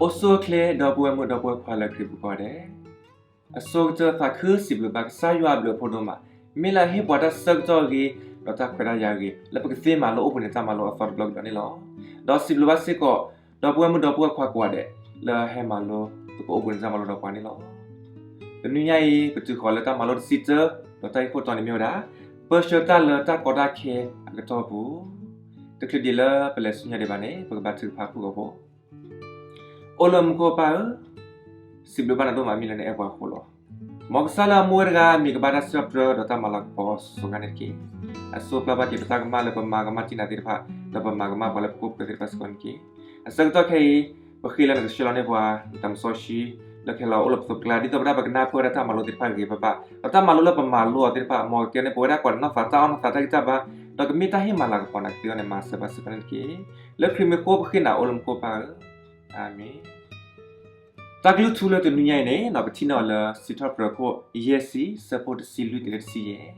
အိၣ်ဆူၣ်အိၣ်ချ့ ဒီပုၢ်ဝဲၢ်မုၣ်ဒီပုၢ်ဝဲၢ်ခွါလၢခရံာ်ပူၤကိးဂၤဒဲး, အဆိကတၢၢ်သးခုစံးဘျုးဘၣ်ကစၢ်ယွၤအဘျုးအဖှိၣ်ဒိၣ်မး, မ့ၢ်လၢအဟ့ၣ်ပှၤတၢ်ဆၢကတီၢ်အဂ့ၤ ဒီးတၢ်ခွဲးတၢ်ယာ်အဂ့ၤ လၢပကသ့မၤလိအိၣ်ဘှံးနံၤတၢ်မၤလိအသီတဘျီကဒီးန့ၣ်လီၤ. ဒီးစံးဘျုးဘၣ်စ့ၢ်ကီး ဒီပုၢ်ဝဲၢ်မုၣ်ဒီပုၢ်ဝဲၢ်ခွါကိးဂၤဒဲး လၢအဟဲမၤလိသကိးအိၣ်ဘှံးနံၤတၢ်မၤလိဒီးပှၤန့ၣ်လီၤ. တနွံညါအံၤ ပတုၤဃီၤလၢတၢ်မၤလိတဆံတၢ, ဒီးတၢ်ဂ့ၢ်ခိၣ်တီန့ၣ်မ့ၢ်ဝဲဒၣ် ပၢဆှၢတၢ်လၢတၢ်ကီတၢ်ခဲအကတီၢ်ပူၤ, တချုးဒံးလၢပလဲၤဆူညါဒံးဘၣ်န့ၣ် ပကဘါထုကဖၣ်ဖုၣ်ကိာ်ဖိ အိၣ်လၢမူခိၣ်ပၢ်ဧၢ, စံးဘျုးဘၣ်နၤဒိၣ်မးမ့ၢ်လၢနအဲၣ်ပှၤအဃိလီၤ. မ်ကစၢ်လၢအမူဝဲတဂၤ မ့ၢ်ကဘၣ်တၢ်စံးထီၣ်ပတြၢၤ ဒီးတၢ်မၤလၤကပီၤစိၤဃၣ်န့ၣ်တက့ၢ်. အစိပျၢ်ဘၣ်က့ၤပတၢ်ကမၣ်လၢပမၤကမၣ်တံၢ်နၤသ့ၣ်တဖၣ်, ဒီးပမၤကမၣ်ပှၤလၢပခိၣ်ပဃၢၤသ့ၣ်တဖၣ်စ့ၢ်ကီးန့ၣ်တက့ၢ်. အဆၢကတီၢ်ခဲအံၤ ပဃ့လၢနကဆှၢလီၤန့ၢ်ပှၤ တၢ်မစီဆှံ လၢကဟဲလီၤအိၣ်လၢပသိးပကျါ ဒ်သိးပဒၣ်ပကနၢ်ပၢၢ်ဝဲဒၣ်တၢ်မၤလိသ့ၣ်တဖၣ်ဂ့ၤဂ့ၤဘၣ်ဘၣ်, ဒီးတၢ်မၤလိလၢပမၤလိအီၤသ့ၣ်တဖၣ် မ်ကကဲန့ၢ်ပဝဲဒၣ်ကိးနီၢ်သးတၢ်အီၣ်နီၢ်သးတၢ်ဂံၢ်တၢ်ဘါ, ဒီးကမ့ၢ်တၢ်ဟ့ၣ်မၤလၤကပီၤနၤကသ့အီၤန့ၣ် မၤစၢၤဘၣ်စ့ၢ်ကီးန့ၣ်တက့ၢ်. လၢခရံာ်မံၤအဃိပဃ့နၤအိၣ်လၢမူခိၣ်ပၢ်ဧၢ, အၤမ့ၣ်. တၢ်ကလုၢ်ထူလၢတနွံညါအံၤန့ၣ် ပထံၣ်န့ၢ်အီၤလၢစံးထီၣ်ပတြၢၤခိၣ်ယဲၢ်ဆံ ဆၢဖိတဆံလွံၢ်တုၤလၢတဆံယဲၢ်,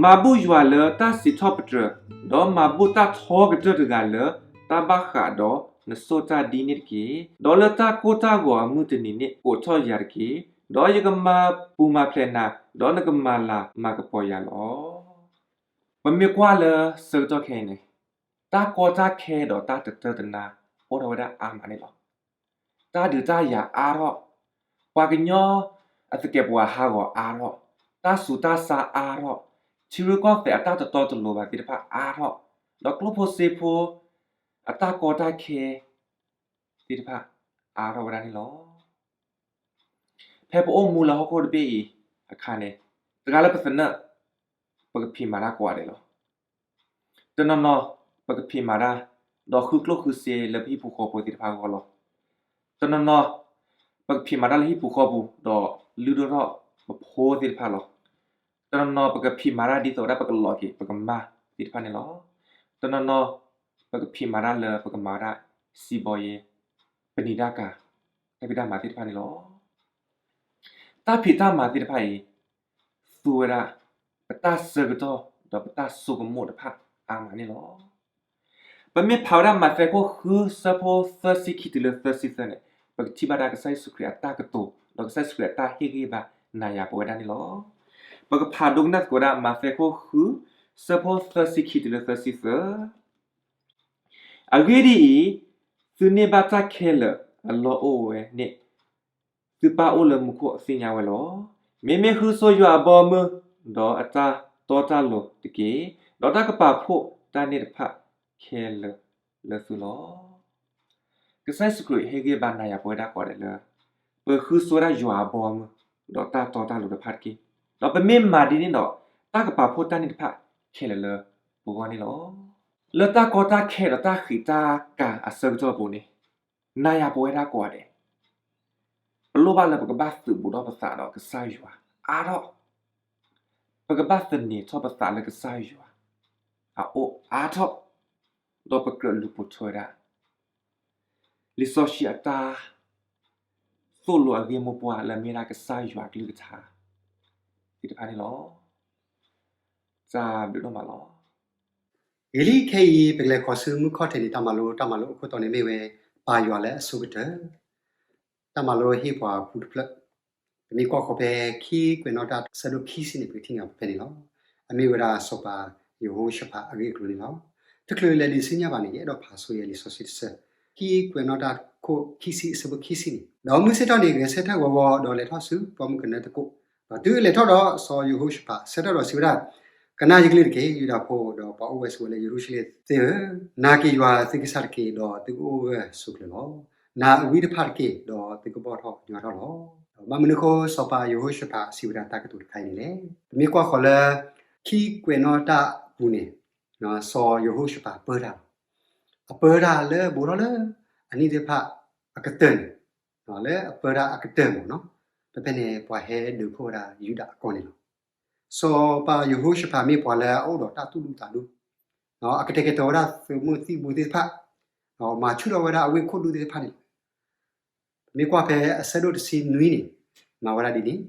မၤဘူၣ်ယွၤလၢတၢ်စံးထီၣ်ပတြၢၤ, ဒီးမၤဘူၣ်တၢ်ထီကတၢၢ်တဂၤလၢတၢ်ဘၣ်ဃးဒီးနဆိၣ်တၢ်ဒ်န့ၣ်တက့ၢ်. ဒီးလၢတၢ်ကိၢ်တၢ်ဂီၤအမုၢ်တနံၤန့ၣ် ကိးထီၣ်ယၤတက့ၢ်. ဒီးယကမၤပူၤမၤဖျဲးနၤ, ဒီးနကမၤလၤမၤကပီၤယၤလီၤ. ပမ့ၢ်ကွၢ်လၢဆၢကတီၢ်ခဲအံၤန့ၣ် တၢ်ကီတၢ်ခဲဒီးတၢ်တတၢတနါ အိၣ်ထီၣ်ဝဲဒၣ်အါမးန့ၣ်လီၤ. တၢ်ဒုးတၢ်ယၤအါထီၣ်, ပှၤကညီအသကဲးပဝးဟးဂီၤအါထီၣ်, တၢ်ဆူးတၢ်ဆါအါထီၣ်, ထံရူၢ်ကီၢ်သဲးအတၢ်တတီတလိၤဘၣ်သ့ၣ်တဖၣ်အါထီၣ်, ဒီးကျိၣ်ဖိစ့ဖိအတၢ်ကီတၢ်ခဲသ့ၣ်တဖၣ်အါထီၣ်ဝဲဒၣ်န့ၣ်လီၤ. ဖဲပအိၣ်မူလၢဟီၣ်ခိၣ်တဘ့ၣ်အံၤအခါန့ၣ်, တဂၤလၢပသနၢၣ်, ပကဖံးမၤတၢ်ကိးဂၤဒဲးလီၤ. တနီၤနီၤ ပကဖံးမၤတၢ် ဒီးဃုကျိၣ်ဃုစ့လၢပဟံၣ်ပူၤဃီပူၤသ့ၣ်တဖၣ်အဂီၢ်လီၤ. တနီၤနီၤ ပကဖံးမၤတၢ်လၢဟံၣ်ပူၤဃီပူၤ ဒီးလုၢ်ဒိၣ်ထီၣ်ပဖိသ့ၣ်တဖၣ်လီၤ. တနီၤနီၤ ပကဖံးမၤတၢ်ဒ်သိးဝဲဒၣ်ပကလီၤက့ၤပကမါသ့ၣ်တဖၣ်န့ၣ်လီၤ. တနီၤနီၤ ပကဖံးမၤတၢ်လၢပကမၤဝဲဒၣ်စံးဘီယဲ ပနံာ်တၢ်ကၤ တၢ်ဖံးတၢ်မၤသ့ၣ်တဖၣ်န့ၣ်လီၤ. တၢ်ဖံးတၢ်မၤသ့ၣ်တဖၣ်အံၤ သူဝဲဒၣ် ပတၢ်ဆၢကတီၢ် ဒီးပတၢ်ဆိကမိၣ်တဖၣ်အါမးန့ၣ်လီၤ. ပမ့ၢ်ဖးဝဲဒၣ်မးသဲခိၣ်ဃု ဆၢဖိသၢဆံခံတုၤလၢသၢဆံသၢန့ၣ်, ပကထံၣ်ဘၣ်ဒၣ်ကစၢ်ယ့ၣ်ၡူးခရံာ်အတၢ်ကတိၤ ဒီးကစၢ်ယ့ၣ်ၡူးခရံာ်အတၢ်ဟ့ၣ်ဂံၢ်ဘါနၤယၤပဝဲဒၣ်န့ၣ်လီၤ. ပကဖးဒိကနၣ်သကိးဒၣ်မးသဲခိၣ်ဃု ဆၢဖိသၢဆံခံတုၤလၢသၢဆံသၢ အဂ့ၢ်ဒ်အံၤ, သုန့ၢ်ဘၣ်တၢ်ခဲလၢာ်အလီၢ်အိၣ်ဝဲန့ၣ်, သုပၢ်အိၣ်လၢမူခိၣ်သ့ၣ်ညါဝဲလီၤ. မ့မ့ၢ်ဃုဆိယွၤအဘီအမုၢ်, ဒီးအတၢ်တီတၢ်လိၤတက့ၢ်. ဒီးတၢ်ကပာ်ဖှိၣ်တၢ်န့ၣ်တဖၣ်ခဲလၢာ်လၢသုလီၤ. ကစၢ်ယ့ၣ်ၡူးခရံာ်ဟ့ၣ်ဂံၢ်ဘါနၤယၤပဝဲဒၣ်ကိးဂၤဒဲးလၢ ပဃုဆိဝဲဒၣ်ယွၤအဘီအမုၢ်, ဒီးတၢ်တီတၢ်လိၤတဖၣ်တက့ၢ်. ဒီးပမ့ၢ်မၤဒ်န့ၣ်ဒီး တၢ်ကပာ်ဖှိၣ်တၢ်န့ၣ်တဖၣ်ခဲလၢာ်လၢပဂီၢ်န့ၣ်လီၤ. လၢတၢ်ကီတၢ်ခဲဒီးတၢ်ဃံးတၢ်ကၤအဆၢကတီၢ်အပူၤန့ၣ်, နၤယၤပဝဲဒၣ်ကိးဂၤဒဲး, ပလိၣ်ဘၣ်လၢပကဘၣ်သုးဘူးဒီးပသးဒီးကစၢ်ယွၤအါထီၣ်, ပကဘၣ်သန့ၤထီၣ်ပသးလၢကစၢ်ယွၤအအိၣ်အါထီၣ်, ဒီးပကြၢးလူၤပိာ်ထွဲဝဲဒၣ် လံာ်စီဆှံအတၢ်သိၣ်လိအဂ့ၢ်မိၢ်ပှၢ်လၢအမ့ၢ်ဒၣ်ကစၢ်ယွၤအကလုၢ်ကထါသ့ၣ်တဖၣ်န့ၣ်လီၤ. တၢ်ဘျုးဒိၣ်မးလီၤ. ဂ့ၤလံခဲအံၤ ပကလဲၤခီဆူမုၢ်ခီၣ်ထံးန့ၣ် တၢ်မၤလိ တၢ်မၤလိအခိၣ်တီန့ၣ်မ့ၢ်ဝဲ ပာ်ယွၤလၢအဆိကတၢၢ်, တၢ်မၤလိဟ့ၣ်ပှၤပူတဖျၢၣ်, ပမ့ၢ်ကွၢ်ဃီၤဖဲခံကွဲးနီၣ်တၢ်ဆၢဒိၣ်ခံဆံန့ၣ် ပကထံၣ်န့ၢ်အီၤဖဲန့ၣ်လီၤ. အမ့ၢ်ဝဲဒၣ်စီၤပၤယဟိၤၡဖးအဂ့ၢ်အကျိၤန့ၣ်လီၤ. တချုးလဲၤဒံးဆူညါဘၣ်န့ၣ် ယအဲၣ်ဒိးဖးဆိယဲလံာ်စီဆှံတဆၢ, ခံကွဲးနီၣ်တၢ်ခိၣ်ခံဆံအဆၢဖိခံဆံန့ၣ်, ဒီးမုၢ်ဆ့ၣ်ထီၣ်န့ၣ် ဂဲၤဆၢထၢၣ်ဂီၤဂီၤ ဒီးလဲၤထီၣ်ဆူပှၢ်မုၢ်ကနၢတကိး, ဒီးတုၤလဲၤထီၣ်ဒီးစီၤယဟိၤၡဖးဆၢထၢၣ်ဒီးစံးဝဲဒၣ်, ကနၣ်ယကလုၢ်တက့ၢ်, ယူဒၤဖိ ဒီးပှၤအိၣ်ဝဲဆိးဝဲလၢယရူၤၡလ့ၣ်သ့ၣ်ဧၢ, နာ်က့ၤယွၤသုကစၢ်တက့ၢ်, ဒီးသုကအိၣ်ဂၢၢ်ဆိးကျၢၤလီၤ. နာ်အဝံတဖၣ်တက့ၢ်, ဒီးသုကဘီၣ်ထီၣ်ညီထီၣ်လီၤ. ဘၣ်မနုၤအဃိစီၤပၤယဟိၤၡဖးစံးဝဲဒၣ်တၢ်ကတိၤတခါအံၤန့ၣ်လဲၣ်. ပမ့ၢ်ကွၢ်ဃီၤလၢ ခံကွဲးနီၣ်တၢ်အပူၤန့ၣ် စီၤယဟိၤၡဖးပၢတၢ်လီၤ. အပၢတၢ်လၢဘူးထီၣ်လၢ အနံၣ်သ့ၣ်တဖၣ်အကတၢၢ်န့ၣ်, လၢအပၢတၢ်အကတၢၢ်မ့ၢ်နီၤ, ဒီးဖဲန့ၣ် ပှၤဟဲဒုးဖှိၣ်ဝဲဒၣ်ယူဒၤအကီၢ်န့ၣ်လီၤ. စီၤပၤယဟိၤၡဖးမ့ၢ်ပှၤလၢအအိၣ်ဒီးတၢ်သူၣ်ဒူသးဒူ, အကတဲာ်ကတီၤဝဲဒၣ်သုးမုၢ်သံၣ်ဘိသ့ၣ်တဖၣ်, မၤဆူၣ်ထီၣ်ဝဲဒၣ်အဝ့ၢ်ခိၣ်ဒူသ့ၣ်တဖၣ်န့ၣ်လီၤ. ပမ့ၢ်ကွၢ်ဖဲအဆၢဒိၣ်တဆံနွံန့ၣ် မၤဝဲဒၣ်ဒ်န့ၣ်,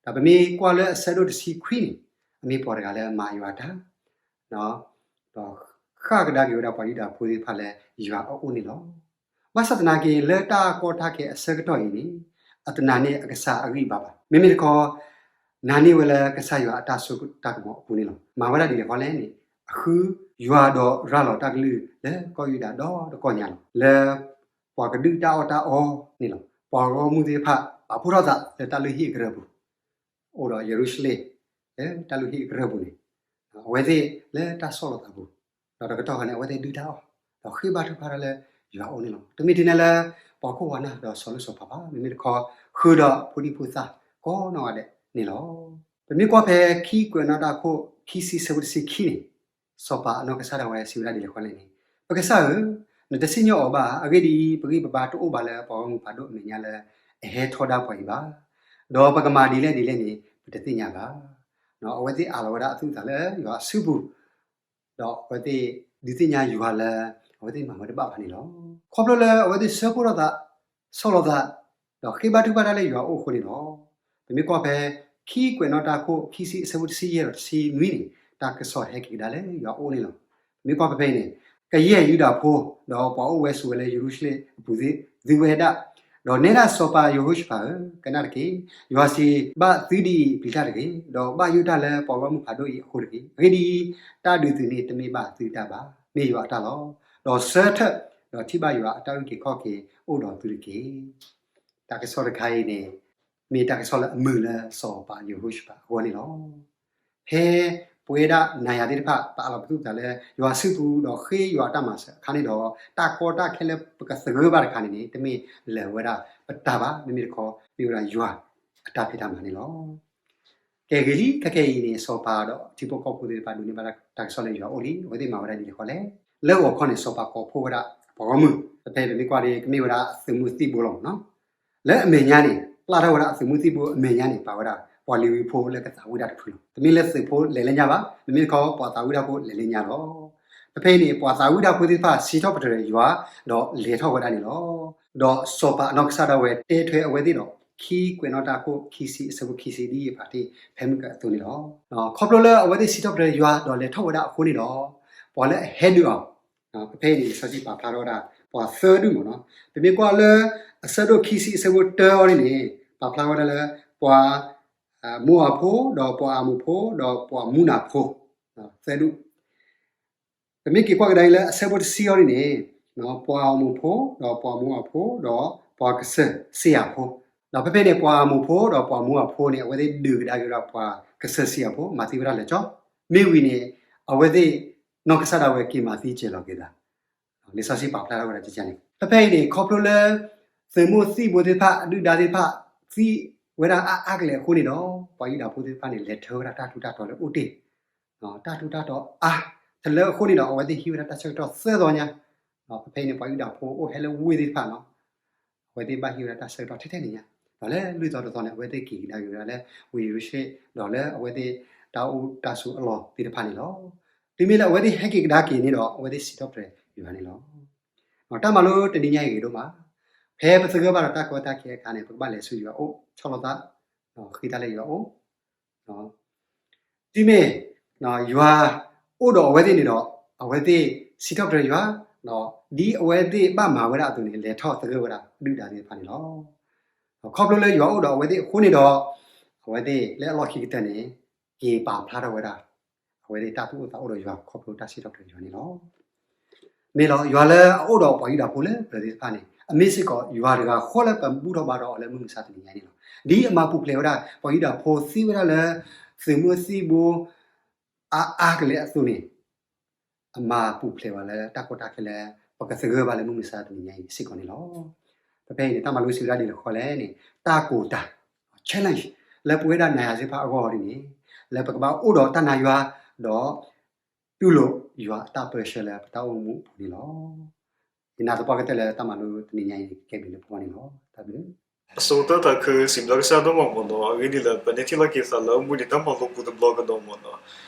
ဒီးပမ့ၢ်ကွၢ်လၢအဆၢဒိၣ်တဆံခွံန့ၣ် အမ့ၢ်ပှၤတဂၤလၢအမၤယွၤတၢ်, ဒီးဃၣ်ကဒါက့ၤဝဲဒၣ်ပှၤယူဒၤဖိသ့ၣ်တဖၣ်လၢယွၤအအိၣ်န့ၣ်လီၤ. ဘၣ်ဆၣ်သနာ်က့ လၢတၢ်ကီတၢ်ခဲအဆၢကတီၢ်အံၤန့ၣ် အတနာ်န့ၢ်အကစၢ်အဂံၢ်အဘါဘၣ်. မ့မ့ၢ်တခီ နာ်န့ၢ်ဝဲလၢကစၢ်ယွၤအတၢ်စိတၢ်ကမီၤအပူၤန့ၣ်လီၤ. မၤဝဲဒၣ်ဒ်လဲၣ်ဃီလဲၣ်န့ၣ် အဃုယွၤဒီးရၤလီၤတၢ်ကလုၢ်လၢကီၢ်ယူဒၤဒီတကီၢ်ညါလီၤ. လၢပှၤကဒုၣ်တၢ်အီၣ်တၢ်အီန့ၣ်လီၤ. ပှၤဂီၢ်မုၢ်သ့ၣ်တဖၣ် ပာ်ဖှိၣ်ထီၣ်သးလၢတၢ်လုၢ်ဟံၣ်အကရၢၢ်ပူၤ အိၣ်ဒီးယရူၤၡလ့ၣ် လၢတၢ်လုၢ်ဟံၣ်အကရၢၢ်ပူၤန့ၣ် အဝဲသ့ၣ်လၢတၢ်ဆီၣ်လီၤသးပူၤ, ဒီးတကတီၢ်ခါန့ၣ် အဝဲသ့ၣ်ဒုၣ်တၢ်အီၣ်, ဒီးဃ့ဘါထုကဖၣ်တၢ်လၢယွၤအအိၣ်န့ၣ်လီၤ. တမ့ၢ်ဒ်န့ၣ်လၢ ပှၤခိၣ်ပှၤနၢ်ဒီးစီၤလိၣ်စီၤပၤဘၣ်, မ့မ့ၢ်တခီ ဃုာ်ဒီးဖိဒံဖိသၣ်ကိးနီၢ်ဂၤဒဲးန့ၣ်လီၤ. ပမ့ၢ်ကွၢ်ဖဲခံကွဲးနီၣ်တၢ်ခိၣ် ခံဆံအဆၢဖိတဆံခံန့ၣ် စီၤပၤအနီၢ်ကစၢ်ဒၣ်ဝဲစံးဝဲဒၣ်ဒ်လဲၣ်ဃီလဲၣ်န့ၣ်, ပကစၢ်ဧၢ, နတစံၣ်ညီၣ်အီၤဘၣ်. အဂ့ၢ်ဒ်အံၤ, ပဂံၢ်ပဘါတအိၣ်ဘၣ်လၢပှၤဂီၢ်မုၢ်ဖးဒိၣ်အမဲာ်ညါလၢအဟဲထီဒါပှၤအံၤဘၣ်. ဒီးပကမၤဒ်လဲၣ်ဒ်လဲၣ်န့ၣ် ပတသ့ၣ်ညါဘၣ်. အဝဲသ့ၣ်အးလီၤဝဲဒၣ်အသူၣ်အသးလၢယွၤအစုပူၤ, ဒီးအဝဲသ့ၣ်ဒုးသ့ၣ်ညါယွၤလၢ အဝဲသ့ၣ်မၤဝဲတဘၣ်ဘၣ်န့ၣ်လီၤ. ခီဖျိလၢအဝဲသ့ၣ်ဆၢဖှိၣ်ထီၣ်သး, ဆီၣ်လီၤသး, ဒီးဃ့ဘါထုကဖၣ်တၢ်လၢယွၤအအိၣ်အဃိန့ၣ်လီၤ. ပမ့ၢ်ကွၢ်ဖဲ ခံကွဲးနီၣ်တၢ်ခိၣ် ခံဆံအဆၢဖိတဆံယဲၢ်ဒီးတဆံနွံန့ၣ် တၢ်ကစီၣ်ဟဲက့ၤကဒါလၢယွၤအအိၣ်န့ၣ်လီၤ. ပမ့ၢ်ကွၢ်ဖဲဖဲအံၤန့ၣ်, ကယဲၢ်ယူဒၤဖိ ဒီးပှၤအိၣ်ဝဲဆိးဝဲလၢယရူၤၡလ့ၣ်အပူၤသ့ၣ် သံဝဲဒၣ်, ဒီးနဲဒၣ်စီၤပၤယဟိၤၡဖးဧၢ, ကနၣ်တက့ၢ်. ယွၤစံးဘၣ်သုဒ်အံၤ, ပျံၤတၢ်တဂ့ၤ, ဒီးဘၣ်ယိၣ်တၢ်လၢပှၤဂီၢ်မုၢ်ဖးဒိၣ်အံၤအဃိတဂ့ၤ. အဂ့ၢ်ဒ်အံၤ, တၢ်ဒုးသုန့ၣ်တမ့ၢ်ဘၣ်သုတၢ်ဘၣ်, မ့ၢ်ယွၤအတၢ်လီၤ. ဒီးဆၢထၢၣ်, ဒီးထံၣ်ဘၣ်ယွၤအတၢ်အုၣ်က့ၤခီၣ်က့ၤအိၣ်ဒီးသုတက့ၢ်. တၢ်ကစီၣ်တခါအံၤန့ၣ် မ့ၢ်တၢ်ကစီၣ်လၢအမုာ်လၢစီၤပၤယဟိၤၡဖးအဂီၢ်န့ၣ်လီၤ. ဖဲပဝဲဒၣ်နၤယၤသ့ၣ်တဖၣ် ပအးလီၤပသူၣ်ပသးလၢယွၤစုပူၤဒီးဃ့ယွၤအတၢ်မၤစၢၤအခါန့ၣ်ဒီး တၢ်ကီတၢ်ခဲလၢပကသဂၢၢ်ဘၣ်တခါန့ၣ်န့ၣ် တမ့ၢ်လၢၤဝဲဒၣ်ပတၢ်ဘၣ်, မ့မ့ၢ်တခီ မ့ၢ်ဝဲဒၣ်ယွၤအတၢ်ဖံးတၢ်မၤန့ၣ်လီၤ. ကဲဂ့ၤလံ, ခဲကနံၣ်အံၤန့ၣ် စီၤပၤဒီးထံဖိကီၢ်ဖိသ့ၣ်တဖၣ်ဒိးန့ၢ်ဘၣ်တၢ်ကစီၣ်လၢယွၤအအိၣ်လံ, အဝဲသ့ၣ်မၤဝဲဒၣ်ဒ်လဲၣ်ဃီလဲၣ်. လၢဂီၤခီန့ၣ် စီၤပၤကိးဖှိၣ်ဝဲဒၣ်ပှၤဂီၢ်မုၢ်, ဖဲပမ့ၢ်ကွၢ်ဒီး ကမ့ၢ်ဝဲဒၣ်သုးမုၢ်သံၣ်ဘိလီၤမ့ၢ်နီၤ. လၢအမဲာ်ညါန့ၣ် ပျၢ်ထီၣ်ဝဲဒၣ်အသုးမုၢ်သံၣ်ဘိအမဲာ်ညါန့ၣ် ပာ်ဝဲဒၣ်ပှၤလ့ၤဝံဖိလၢကသးဝံၣ်တၢ်တဖုလီၤ. တမ့ၢ်လၢသုးဖိလဲၤလၢညါဘၣ်, မ့မ့ၢ်တခီ ပှၤသးဝံၣ်တၢ်ဖိလဲၤလၢညါလီၤ. ဖဲဖဲအံၤန့ၣ် ပှၤသးဝံၣ်တၢ်ဖိသ့ၣ်တဖၣ် စံးထီၣ်ပတြၢၤယွၤ ဒီးလဲၤထီၣ်ဝဲဒၣ်န့ၣ်လီၤ. ဒီးစီၤပၤအနီၢ်ကစၢ်ဒၣ်ဝဲတဲထွဲအဝဲသ့ၣ်ဒီး ခံကွဲးနီၣ်တၢ်ခိၣ် ခံဆံအဆၢဖိခံဆံ ဒ်ယဖးတ့ၢ်ဖဲမုၢ်ကၢအသိးန့ၣ်လီၤ. ခီဖျိလၢအဝဲသ့ၣ်စံးထီၣ်ပတြၢၤယွၤဒီးလဲၤထီၣ်ဝဲဒၣ်အဃိန့ၣ်ဒီး ပှၤလၢအဟဲဒုးအီၤ, ဖဲဖဲအံၤန့ၣ် လံာ်စီဆှံပာ်ဖျါထီၣ်ဝဲဒၣ် ပှၤသၢဒူၣ်မ့ၢ်နီၤ. ပမ့ၢ်ကွၢ်လၢ အဆၢဒိၣ်ခံဆံအဆၢဖိတၢအံၤန့ၣ်န့ၣ် ပာ်ဖျါဝဲဒၣ်လၢ ပှၤ မိၤအၤဖိ, ဒီးပှၤအၤမုၣ်ဖိ, ဒီးပှၤမူနၤဖိ, သၢဒူၣ်. ပမ့ၢ်က့ၤကွၢ်ကဒါအံၤလၢအဆၢဖိတဆံအံၤန့ၣ်န့ၣ် ပှၤအၤမုၣ်ဖိ, ဒီးပှၤမိၤအၤဖိ, ဒီးပှၤကစၢၢ်စ့ယၤဖိ, ဒီးဖဲဖဲန့ၣ် ပှၤအၤမုၣ်ဖိ ဒီးပှၤမိၤအၤဖိန့ၣ် အဝဲသ့ၣ်ဒုးကဒါက့ၤဝဲဒၣ်ပှၤကစၢၢ်စ့ယၤဖိ မၤသံဝဲဒၣ်လၢာ်ကၠီ, မ့ၢ်ဝံၤန့ၣ် အဝဲသ့ၣ်နီၢ်ကစၢ်ဒၣ်ဝဲက့ၤမၤသံစဲၤလီၤက့ၤသး လံာ်စီဆှံပာ်ဖျါထီၣ်ဝဲဒၣ်ကကန့ၣ် ဖဲဖဲအံၤန့ၣ် ခီဖျိလၢ သုးမုၢ်သံၣ်ဘိသ့ၣ်တဖၣ် အဒုၣ်ဒါသ့ၣ်တဖၣ် သံဝဲဒၣ်အါအါကလဲာ်အဃိန့ၣ်ဒီး ပှၤယူဒၤဖိသ့ၣ်တဖၣ်န့ၣ် လဲၤထၢဝဲဒၣ်တၢ်ထူးတၢ်တီၤလၢအိၣ်တ့ၢ်, တၢ်ထူးတၢ်တီၤအါ, တလၢအဃိန့ၣ်ဒီး အဝဲသ့ၣ်ဟံးဝဲဒၣ်တၢ်ဆၢကတီၢ်သၢသီညါ, ဖဲဖဲအံၤန့ၣ် ပှၤယူဒၤဖိအိၣ်ဟဲလၢဝ့ၢ်သ့ၣ်တဖၣ်နီၤ အဝဲသ့ၣ်ဘၣ်ဟံးဝဲဒၣ်တၢ်ဆၢကတီၢ်ထဲထဲန့ၣ်ညါ, ဒီးလၢလွံၢ်သီတသီန့ၣ် အဝဲသ့ၣ်က့ၤကဒါက့ၤဝဲဒၣ်လၢ ဝ့ၢ်ယရူၤၡလ့ၣ် ဒီးလၢအဝဲသ့ၣ်တၢ်အိၣ်တၢ်ဆိးအလီၢ်သ့ၣ်တဖၣ်န့ၣ်လီၤ. တုၤမ့ၢ်လၢအဝဲသ့ၣ်ဟဲက့ၤကဒါက့ၤန့ၣ်ဒီး အဝဲသ့ၣ်စံးထီၣ်ပတြၢၤယွၤန့ၣ်လီၤ. တၢ်မၤလိတနံၤညါအံၤဂ့ၤဒိၣ်မး, ဖဲပသဂၢၢ်ဘၣ်ဒီးတၢ်ကီတၢ်ခဲအခါန့ၣ် ပကဘၣ်လဲၤဆူယွၤအအိၣ် ဆီၣ်လီၤသး ဃ့တၢ်လၢယွၤအအိၣ် တုၤမ့ၢ် ယွၤအိၣ်ဒီးအဝဲသ့ၣ်န့ၣ်ဒီး အဝဲသ့ၣ်စံးထီၣ်ပတြၢၤယွၤ, ဒ်အဝဲသ့ၣ်ဘၣ်မၤဝဲဒၣ်အသိးန့ၣ် လဲၤထီၣ်သဂၢၢ်ဝဲဒၣ်ဒုၣ်ဒါသ့ၣ်တဖၣ်န့ၣ်လီၤ. ခီဖျိလၢယွၤအိၣ်ဒီးအဝဲသ့ၣ်အဃိန့ၣ်ဒီး အဝဲသ့ၣ်လၢအလီၢ်ခံကတၢၢ်န့ၣ် က့ၤပာ်ဖျါထီၣ်ဝဲဒၣ် အဝဲသ့ၣ်တၢ်သူၣ်အိၣ်သးအိၣ်ဒီးယွၤခီဖျိတၢ်စံးထီၣ်ပတြၢၤယွၤန့ၣ်လီၤ. မ့ၢ်လီၤ ယွၤလၢအအိၣ်ဒီးပှၤယူဒၤဖိလၢပျၢၤသ့ၣ်တဖၣ်န့ၣ် အမ့ၢ်စ့ၢ်ကီးယွၤတဂၤဃီလၢပဘူၣ်ထီၣ်ဘါထီၣ်အီၤလၢမုၢ်မဆါတနံၤညါအံၤန့ၣ်လီၤ. ဒ်အမၤပူၤဖျဲးဝဲဒၣ် ပှၤယူဒၤဖိသံဝဲဒၣ်လၢ သုးမုၢ်သံၣ်ဘိ အါအါကလဲာ်အသိးန့ၣ် အမၤပူၤဖျဲးဝဲလၢတၢ်ကီတၢ်ခဲလၢ ပကသဂၢၢ်ဘၣ်လၢမုၢ်မဆါတနံၤညါအံၤစ့ၢ်ကီးန့ၣ်လီၤ. ဖဲဖဲအံၤန့ၣ် တၢ်မၤလိစံးဝဲဒၣ်ဒ်လဲၣ်ဃီလဲၣ်န့ၣ် တၢ်ကိၢ်တၢ် challenge လၢပဝဲဒၣ်နၤယၤသ့ၣ်တဖၣ်အဂီၢ်ဒ်န့ၣ် လၢပကဘၣ်အိၣ်ဒီးတၢ်နာ်ယွၤ ဒီး တူၢ်လိာ်ယွၤအတၢ်ပၢဆှၢလၢပတၢ်အိၣ်မူအပူၤန့ၣ်လီၤ. ယနာ်သပှၢ်ကတၢၢ်လၢတၢ်မၤလိတနံၤညါအံၤန့ၣ် ကဲဘျုးလၢပဂီၢ်န့ၣ်လီၤ. တၢ်ဘျုး အဆိကတၢၢ်တၢ်ခုစံးဘျုးကစၢ်ဒိၣ်မးမ့ၢ်နီၤ, အဂ့ၢ်ဒ်လဲၣ် ပန့ၢ်ထံၣ်လိာ်က့ၤသးလၢအိၣ်ဘှံးနံၤတၢ်မၤလိပူၤတဘျီကဒီးမ့ၢ်နီၤ,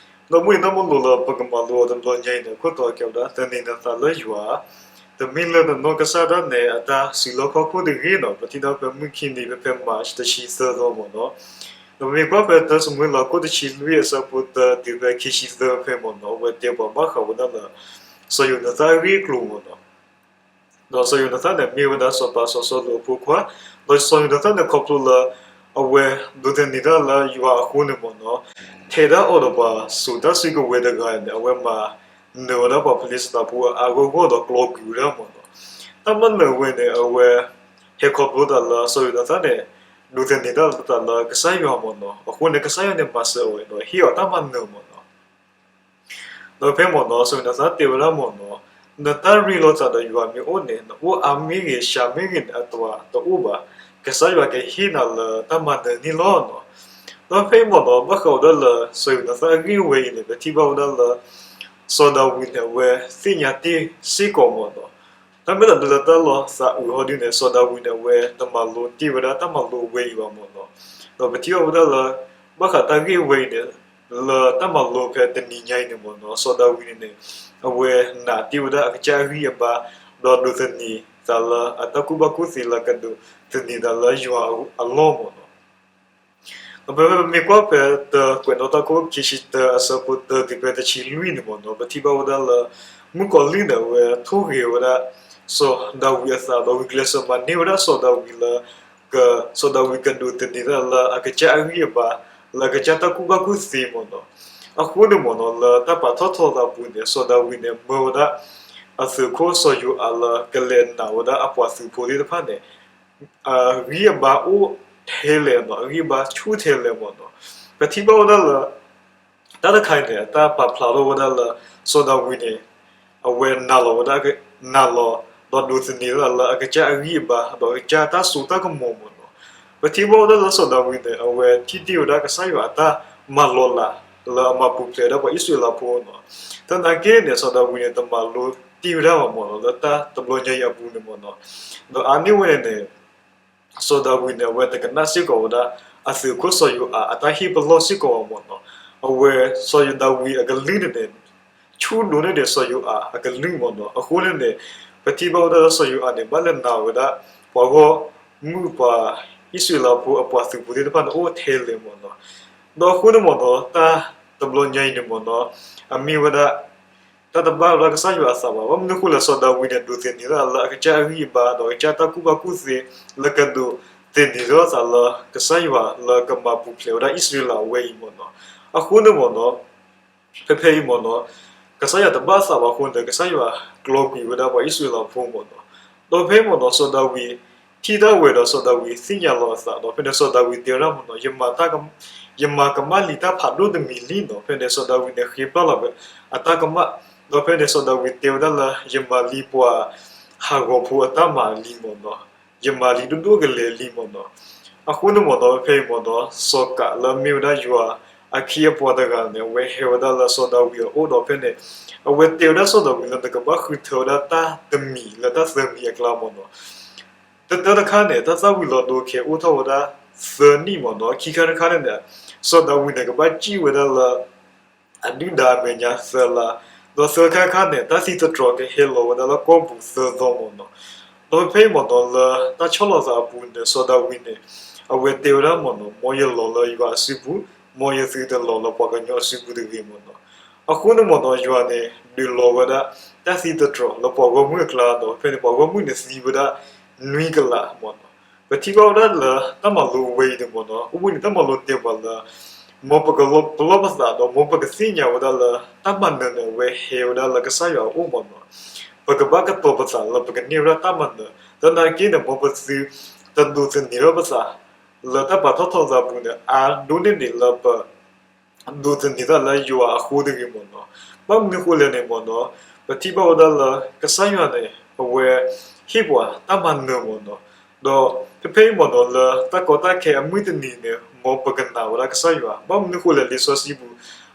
ဒီးအိၣ်ဘှံးနံၤတၢ်မၤလိလၢပကမၤလိအီၤတဘျီညါအံၤန့ၣ် အခိၣ်တီကဲဝဲဒၣ် သန့ၤနသးလၢယွၤ, တမ့ၢ်လၢနနီၢ်ကစၢ်ဒၣ်နဲအတၢ်စုလီၢ်ခီၣ်ခိၣ်တဂ့ၤနီၤ, ပထံၣ်ဒၣ်ဖဲမုၢ်ခံနံၤဖဲဖဲ March တဆံသၢသီမ့ၢ်နီၤ, ဒီးပမ့ၢ်ကွၢ်ဖဲတၢၡမူၤအ့လးခိၣ်တဆံလွံၢ်အဆၢဖိတၢတုၤဖဲခံဆံသၢဖဲမ့ၢ်နီၤ, အဝဲတဲပှၤဘၣ်ဃးဝဲဒၣ်လၢ စီၤယိၤနသၣ်အဂ့ၢ်အကျိၤမ့ၢ်နီၤ. ဒီးစီၤယိၤနၤသၣ်န့ၣ် မ့ၢ်ဝဲဒၣ်စီၤပၤစီၤစီလူးအဖိခွါ, ဒီးစီၤယိၤနၤသၣ်န့ၣ် ခီဖျိလၢ အဝဲဒိးသန့ၤတၢ်လၢယွၤအဃိန့ၣ်မ့ၢ်နီၤ, ထဲဒၣ်အီၤဒီးပှၤစူၢ်တၢ်စုကဝဲၤတဂၤန့ၣ် အဝဲမၤနၢၤဝဲဒၣ်ပှၤဖလံးစတံဖိအါဂီၢ်ဂီၢ်ဒီးကျီကွံာ်ဝဲဒၣ်မ့ၢ်နီၤ. တၢ်မၤနၢၤဝဲန့ၣ် အဝဲ ဟဲခီဖျိသးလၢစီၤယိၤနၤသၣ်န့ၣ် ဒိးသန့ၤတၢ်သးလၢကစၢ်ယွၤမ့ၢ်နီၤ, အဃိန့ၣ် ကစၢ်ယွၤန့ၣ်မၤစၢၤအီၤဒီးဟ့ၣ်အီၤတၢ်မၤနၢၤမ့ၢ်နီၤ. ဒီးဖဲမ့ၢ်နီၤ စီၤယိၤနၤသၣ်တဲဝဲဒၣ်မ့ၢ်နီၤ, နတၢ်ရ့လိာ်သးဒီးယွၤမ့ၢ်အိၣ်န့ၣ် နအိၣ်အါမ့ၢ်ဂ့ၤ စှၤမ့ၢ်ဂ့ၤန့ၣ် အတၢ်တအိၣ်ဘၣ်, ကစၢ်ယွၤကဟ့ၣ်နၤလၢတၢ်မၤနၢၤန့ၣ်လီၤနီၤ. ဒီးဖဲအံၤမ့ၢ်နီၤ ဘၣ်ဃးဝဲဒၣ်လၢစီၤယိၤနၤသၣ်အဂ့ၢ်ဝဲအံၤန့ၣ် ပထံၣ်ဘၣ်ဝဲဒၣ်လၢ စီၤဒၤဝံးန့ၣ် အဝဲသ့ၣ်ညါတ့ၢ်စ့ၢ်ကီးမ့ၢ်နီၤ. တၢ်မ့ၢ်တၢ်ဒုးလၢတၢ်လီၤသးအုးဟီဒုန့ၣ် စီၤဒၤဝံးန့ၣ် အဝဲတမၤလိတ့ၢ်ဝဲဒၣ်တၢ်မၤလိအဝဲအံၤဘၣ်မ့ၢ်နီၤ. ဒီးပထံၣ်ဘၣ်ဝဲဒၣ်လၢ ဘၣ်ဃးတၢ်ဂ့ၢ်ဝဲအံၤန့ၣ် လၢတၢ်မၤလိဖဲတနံၤညါအံၤန့ၣ်မ့ၢ်နီၤ စီၤဒၤဝံးန့ၣ်န့ၣ် အဝဲနာ်တ့ၢ်ဝဲဒၣ်အကစၢ်အဂံၢ်အဘါ ဒီးဒိးသန့ၤသးလၢအတၢ်ကူၣ်ဘၣ်ကူၣ်သ့လၢကဒိးသန့ၤသးလၢယွၤအလီၢ်မ့ၢ်နီၤ. ဒီးဖဲပမ့ၢ်ကွၢ်ဖဲတၢ်ကွဲးနီၣ်တၢ်ခိၣ် ခံဆံတၢအဆၢဖိတၢတုၤဖဲတဆံလွံၢ်န့ၣ်မ့ၢ်နီၤ ပထံၣ်ဘၣ်ဝဲဒၣ်လၢ မုၣ်ကီၤလံၢ်န့ၣ် အဝဲထိၣ်ဂဲၤဝဲဒၣ် စီၤဒၤဝံးအသး ဒီးဂုာ်ကျဲးစၢးမၤန့ၢ်ဝဲဒၣ်စီၤဒၤဝံးလၢ စီၤဒၤဝံးကဒိးသန့ၤသးလၢအကစၢ်အဂံၢ်အဘါ လၢအကစၢ်တၢ်ကူၣ်ဘၣ်ကူၣ်သ့မ့ၢ်နီၤ. အဃိန့ၣ်မ့ၢ်နီၤ လၢတၢ်ပာ်ထီၣ်ထီသးအပူၤန့ၣ် စီၤဒၤဝံးန့ၣ် မၢဝဲဒၣ် အသုးခိၣ်စီၤယိၤအးလၢကလဲၤနာ်ဝဲဒၣ်အပှၤသုးဖိသ့ၣ်တဖၣ်န့ၣ် အဂံၢ်အဘါအိၣ်ထဲလဲၣ်နီၤ, အဂံၢ်အဘါဆူၣ်ထဲလဲၣ်မ့ၢ်နီၤ. ပထံၣ်ဘၣ်ဝဲဒၣ်လၢ တၢ်တခါအံၤန့ၣ် အတၢ်ပာ်ဖျါထီၣ်ဝဲဒၣ်လၢ စီၤဒၤဝံးန့ၣ် အဝဲနာ်လီၤဝဲဒၣ် နာ်လီၤ ဒီးဒိးသန့ၤဝဲဒၣ်လၢအကစၢ်အဂံၢ်အဘါ ဒီးအကစၢ်တၢ်စိတၢ်ကမီၤမ့ၢ်နီၤ. ပထံၣ်ဘၣ်ဝဲဒၣ်လၢစီၤဒၤဝံးန့ၣ် အဝဲထံၣ်တ့ၢ်ဝဲဒၣ်ကစၢ်ယွၤအတၢ်မၤလီၤလး လၢအမၤပူၤဖျဲးဝဲဒၣ်ပှၤအံၣ်စရ့လးဖိနီၤ. သနာ်က့န့ၣ် စီၤဒၤဝံးန့ၣ် တမၤလိတ့ၢ်ဝဲဒၣ်ဘၣ်မ့ၢ်နီၤ လၢတၢ်တဘျီညါအံၤအပူၤန့ၣ်မ့ၢ်နီၤ. ဒီးအါန့ၢ်ဝဲန့ၣ်န့ၣ် စီၤဒၤဝံးန့ၣ် အဝဲတကနၣ်စ့ၢ်ကီးဝဲဒၣ် အသုးခိၣ်စီၤယိၤအးအတၢ်ဟ့ၣ်ပလီၢ်စ့ၢ်ကီးဘၣ်မ့ၢ်နီၤ. အဝဲ စီၤယိၤဒၤဝံးအကလုၢ်န့ၣ်န့ၣ် ဆူၣ်ဒိၣ်န့ၢ်ဒံးစီၤယိၤအးအကလုၢ်မ့ၢ်နီၤ. အဃိန့ၣ်န့ၣ် ပထံၣ်ဘၣ်ဝဲဒၣ်လၢစီၤယိၤအးန့ၣ် ဘၣ်လဲၤနာ်ဝဲဒၣ် ပှၤဂီၢ်မုၢ်ပှၤအံၣ်စရ့လးဖိအပှၤသုးဖိသ့ၣ်တဖၣ်န့ၣ် အိၣ်ထဲလဲၣ်မ့ၢ်နီၤ. ဒီးအဃိန့ၣ်မ့ၢ်နီၤ တၢ်တဘျီညါအံၤန့ၣ်မ့ၢ်နီၤ အမ့ၢ်ဝဲဒၣ် တၢ်တဘၣ်ဝဲဒၣ်ကစၢ်ယွၤအသးဘၣ်. ဘၣ်မနုၤအဃိလဲၣ် စီၤဒၤဝံးန့ၣ် ဒိးသန့ၤဒၣ်လၢအကစၢ်အဂံၢ်အဘါ ဒီးအကစၢ်တၢ်ကူၣ်ဘၣ်ကူၣ်သ့ လၢကဒိးသန့ၤထီၣ်သးလၢကစၢ်ယွၤလၢကမၤပူၤဖျဲးဝဲဒၣ်အံၣ်စရ့လးအဝဲအံၤမ့ၢ်နီၤ. အဃိန့ၣ်မ့ၢ်နီၤ ဖဲဖဲအံၤမ့ၢ်နီၤ ကစၢ်ယွၤတဘၣ်အသးဘၣ်အဃိန့ၣ် ကစၢ်ယွၤကျီကွံာ်ဝဲဒၣ်ပှၤအံၣ်စရ့လးဖိမ့ၢ်နီၤ. ဒီးဖဲအံၤမ့ၢ်နီၤ စီၤဒၤဝံးထံၣ်တၢ်ဝဲဒီးစီၤဒၤဝံးသ့ၣ်ညါလီၤအသး ဒီးဖဲန့ၣ် စီၤဒၤဝံးတဲဝဲဒၣ်မ့ၢ်နီၤ ယမၤကမၣ်လံတၢ်ဖးဒိၣ်တမံၤလံနီၤ. ဖဲန့ၣ် စီၤဒၤဝံးန့ၣ် ဃ့ပျၢ်လီၤဝဲအတၢ်ကမၣ် ဒီးဖဲန့ၣ် စီၤဒၤဝံးတဲဝဲဒၣ်လၢ ယမၤလံပှၤဟးဂီၤဖိအတၢ်မၤလံမ့ၢ်နီၤ, ယမၤလံဒိၣ်ဒိၣ်ကလဲာ်လံမ့ၢ်နီၤ. အဃိန့ၣ်မ့ၢ်နီၤ ဖဲအံၤမ့ၢ်နီၤ စီၤကးလၢမ့ၢ်ဝဲဒၣ်ယွၤအခ့အပှၤတဂၤန့ၣ် အဝဲဟဲဝဲဒၣ်လၢစီၤဒၤဝံးအအိၣ်ဒီးဖဲန့ၣ် အဝဲတဲဝဲဒၣ်စီၤဒၤဝံးလၢ နကဘၣ်ဃုထၢဝဲဒၣ်တၢ်တမံၤလၢတၢ်သၢမံၤအကျါမ့ၢ်နီၤ. တၢတၢတခါန့ၣ် တၢ်သၣ်ဝံၤလီၤဒိခဲအိၣ်ထီၣ်ဝဲဒၣ်သၢနံၣ်မ့ၢ်နီၤ. ခံခါတခါန့ၣ်န့ၣ် စီၤဒၤဝံးန့ၣ် ကဘၣ်စံၣ်ဝဲဒၣ်လၢ အဒုၣ်ဒါအမဲာ်ညါသၢလါ, ဒီးသၢခါတခါန့ၣ် တၢ်သံသတြီၤကဟဲလီၤဝဲဒၣ်လၢကီၢ်ပူၤသၢသီမ့ၢ်နီၤ. ဒီးဖဲအံၤမ့ၢ်နီၤ လၢတၢ်ဆီၣ်လီၤသးအပူၤန့ၣ် စီၤဒၤဝံးန့ၣ် အဝဲတဲဝဲဒၣ်မ့ၢ်နီၤ မ်ယလီၤလၢယွၤအစုပူၤ, မ်ယသုတလီၤလၢပှၤကညီအစုပူၤတဂ့ၤမ့ၢ်နီၤ. အဃိန့ၣ်မ့ၢ်နီၤ ယွၤန့ၣ် ဒုးလီၤဝဲဒၣ် တၢ်သံသတြီၤလၢပှၤဂီၢ်မုၢ်အကျါဒီး ဖဲန့ၣ်ပှၤဂီၢ်မုၢ်န့ၣ်သံဝဲဒၣ် နွံကလးမ့ၢ်နီၤ. ပထံၣ်ဘၣ်ဝဲဒၣ်လၢတၢ်မၤလိဝဲအံၤန့ၣ်မ့ၢ်နီၤ အိၣ်ဘှံးနံၤတၢ်မၤလိတဲပှၤလၢ မ်ပကပလီၢ်ပသးဒီး မ်ပကသ့ၣ်ညါဝဲဒၣ်လၢ တၢ်မၤနၢၤန့ၣ် အဝဲဟဲဝဲဒၣ်လၢကစၢ်ယွၤအအိၣ်မ့ၢ်နီၤ. ပကဘၣ်ကတီၤပသးလၢပကန့ၢ်ဝဲဒၣ်တၢ်မၤနၢၤ, သနာ်က့န့ၣ် မ်ပသုတဒိးသန့ၤထီၣ်ပသး လၢတၢ်ပာ်ထီၣ်ထီသးပူၤန့ၣ် အါဒိၣ်န့ၢ်ဒံးလၢပ ဒိးသန့ၤတၢ်လၢယွၤအဃိတဂ့ၤမ့ၢ်နီၤ. ဘၣ်မနုၤဃိလဲၣ်န့ၣ်မ့ၢ်နီၤ, ပထံၣ်ဘၣ်ဝဲဒၣ်လၢ ကစၢ်ယွၤန့ၣ် အဝဲဟ့ၣ်ပှၤတၢ်မၤနၢၤမ့ၢ်နီၤ. ဒီးဖဲဖဲအံၤမ့ၢ်နီၤ လၢတၢ်ကီတၢ်ခဲအမုၢ်တနံၤန့ၣ် မ်ပကနာ်ဝဲဒၣ်ကစၢ်ယွၤ, ဘၣ်မနုၤဃိလဲၣ် လံာ်စီဆှံပူၤ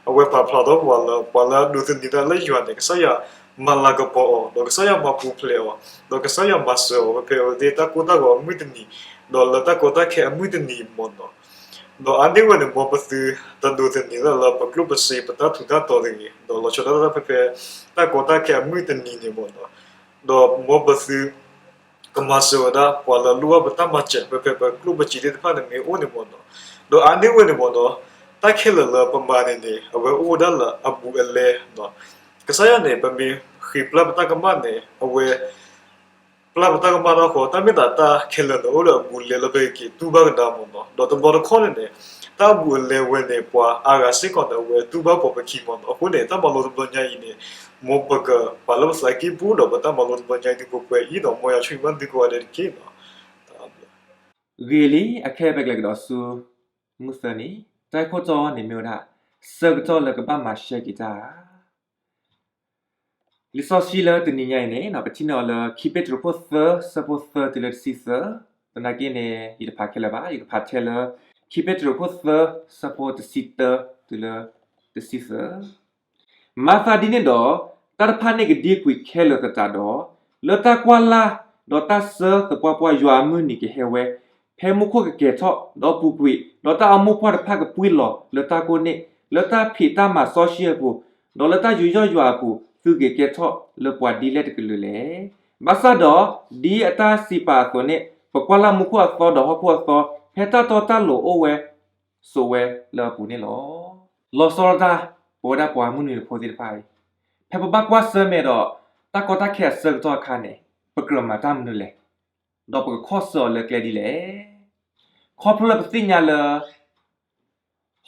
အဝဲပာ်ဖျါထီၣ်ပှၤလၢ ပှၤလၢအဒိးသန့ၤတၢ်လၢယွၤန့ၣ် ကစၢ်ယွၤမၤလၤကပီၤအီၤ, ဒီးကစၢ်ယွၤမၤပူၤဖျဲးအီၤ, ဒီးကစၢ်ယွၤမၤစၢၤအီၤ ဖဲဖဲအဝဲသ့ၣ်တၢ်ကိၢ်တၢ်ဂီၤအမုၢ်တနံၤ, ဒီးလၢတၢ်ကီတၢ်ခဲအမုၢ်တနံၤမ့ၢ်နီၤ. ဒီးအါန့ၢ်ဝဲန့ၣ် မ်ပသုတဒိးသန့ၤတၢ်လၢပကျိၣ်ပစ့ ပတၢ်ထူးတၢ်တီၤတဂ့ၤ, ဒီးလီၤဆီဒၣ်တၢ်ဖဲဖဲ တၢ်ကီတၢ်ခဲအမုၢ်တနံၤန့ၣ်မ့ၢ်နီၤ. ဒီးမ်ပသုကမၤစၢၤဝဲဒၣ် ပှၤလၢလိၣ်ဘၣ်ပတၢ်မၤစၢၤ ဖဲဖဲပကျိၣ်ပစ့သ့ၣ်တဖၣ်န့ၣ် မ့ၢ်အိၣ်န့ၣ်မ့ၢ်နီၤ. ဒီးအါန့ၢ်ဝဲန့ၣ်မ့ၢ်နီၤ, တၢ်ခဲလၢာ်လၢပမၤန့ၣ်န့ၣ် အဝဲအိၣ်ဝဲဒၣ်လၢအဘူးအလဲနီၤ. ကစၢ်ယွၤန့ၣ် ပမ့ၢ်ဃ့ပျၢ်ပတၢ်ကမၣ်န့ၣ် အဝဲ ပျၢ်ပတၢ်ကမၣ်တၢ်ဃီ တၢ်မ့ၢ်သးတၢ်ခဲလၢာ်န့ၣ် အိၣ်ဒီးအဘူးအလဲလၢပကက့ၤတူၢ်ဘၣ်ကဒါမ့ၢ်နီၤ. ဒီးတဘျီတခီၣ်န့ၣ်န့ၣ် တၢ်အဘူးအလဲဝဲန့ၣ် ပှၤအါဂၤစ့ၢ်ကီးန့ၣ် အဝဲတူၢ်ဘၣ်ပိာ်ပခံမ့ၢ်နီၤ. အဃိန့ၣ် တၢ်မၤလိတဘျီညါအံၤန့ၣ် မ်ပကပာ်လၢပသးကံၢ်ပူၤဒီး ပတၢ်မၤလိတဘျီညါအံၤဒုးပှဲၤပှဲၤအံၤဒီး မ်ယွၤဆိၣ်ဂ့ၤဘၣ်သုကိးဂၤဒဲးတက့ၢ်နီၤ. ဂ့ၤလံ, အခဲအံၤပကလဲၤကဒီးဆူ မုၢ်သၢနံၤ, တၢ်ဂ့ၢ်ခိၣ်တီန့ၣ်မ့ၢ်ဝဲဒၣ် ဆၢကတီၢ်လၢကဘၣ်မၤရှဲက့ၤတၢ်ဧါ. လံာ်စီဆှံလၢတနံၤညါအံၤန့ၣ် ပထံၣ်န့ၢ်အီၤလၢ ခံပ့းတရူးခိၣ်သၢ ဆၢဖိသၢတုၤလၢတဆံသၢ, သနာ်က့န့ၣ် ယတဖးခဲလၢာ်ဘၣ်, ယကဖးထဲလၢ ခံပ့းတရူးခိၣ်သၢ ဆၢဖိတဆံတၢတုၤလၢတဆံသၢ. မၤသးဒ်န့ၣ်ဒီး တၢ်တဖၣ်န့ၣ်ကဒံကွံာ်ခဲလၢာ်သတးဒီး, လၢတၢ်ကွၢ်လၢ် ဒီးတၢ်စၢသပှၢ်ပှၢ် ယွၤအမုၢ်နံၤကဟဲဝဲ, ဖဲမူခိၣ်ကကဲၤထီၣ် ဒီးပူၤကွံာ်, ဒီးတၢ်အမိၢ်ပှၢ်တဖၣ်ကပှံၢ်လီၤလၢတၢ်ကိၢ်န့ၣ်, လၢတၢ်ဖံးတၢ်မၤစီဆှံအပူၤ, ဒီးလၢတၢ်ယူးယီၣ်ယွၤအပူၤ သုက့ၤကဲထီၣ်လၢပှၤဒ်လဲၣ်တကလုာ်လဲၣ်. ဘၣ်ဆၣ်ဒီး ဒ်အတၢ်စံးပာ်အသိးန့ၣ်, ပကွၢ်လၢ်မူခိၣ်အသီဒီးဟီၣ်ခိၣ်အသီ, ဖဲတၢ်တီတၢ်လိၤအိၣ်ဝဲ စိးဝဲလၢအပူၤန့ၣ်လီၤ. လီၤဆီဒၣ်တၢ် ပဝဲဒၣ်ပှၤမုၢ်နွံနံၤဖိသ့ၣ်တဖၣ်အံၤ, ဖဲပဘၣ်ကွၢ်ဆၢၣ်မဲာ်ဒီး တၢ်ကီတၢ်ခဲအဆၢကတီၢ်အခါန့ၣ်, ပကြၢးမၤတၢ်မနုၤလဲၣ်, ဒီးပကခီၣ်ဆၢအီၤလၢကျဲဒ်လဲၣ်. ခီဖျိလၢပသ့ၣ်ညါလၢ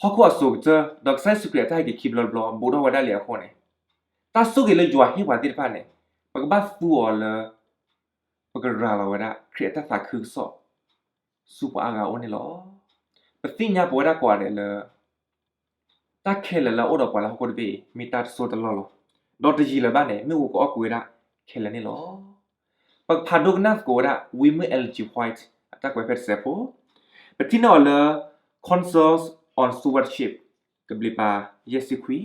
ဟီၣ်ခိၣ်အစိၤကတၢၢ် ဒီးကစၢ်ယ့ၣ်ၡူးခရံာ်အတၢ်ဟဲက့ၤခံဘျီတဘျီ ဘူးထီၣ်ဝဲဒၣ်လံအဃိန့ၣ်, တၢ်ဆိၣ်ဂ့ၤလၢယွၤဟ့ၣ်ပှၤသ့ၣ်တဖၣ်န့ၣ်, ပကဘၣ်သူအီၤလၢ ပကရၤလီၤဝဲဒၣ် ခရံာ်အတၢ်သးခုကစီၣ် ဆူပှၤအါဂၤအအိၣ်န့ၣ်လီၤ. ပသ့ၣ်ညါပဝဲဒၣ်ကိးဂၤဒဲးလၢ တၢ်ခဲလၢာ်လၢအအိၣ်ဒီးပှၤလၢဟီၣ်ခိၣ်တဘ့ၣ်အံၤ မ့ၢ်တၢ်တစိၢ်တလီၢ်လီၤ. ဒီးတယံာ်လၢၤဘၣ်န့ၣ် မ့ၣ်အူကအီၣ်ကွံာ်ဝဲဒၣ်ခဲလၢာ်န့ၣ်လီၤ. ပကဖးဒိကနၣ်သကိးဝဲဒၣ် ဝံမုၣ် Ellen G White အတၢ်ကွဲးဖဲတစဲးဖိ, ပထံၣ်န့ၢ်အီၤလၢ Counsels on Stewardship ကဘျံးပၤ ယဲၢ်ဆံခွံ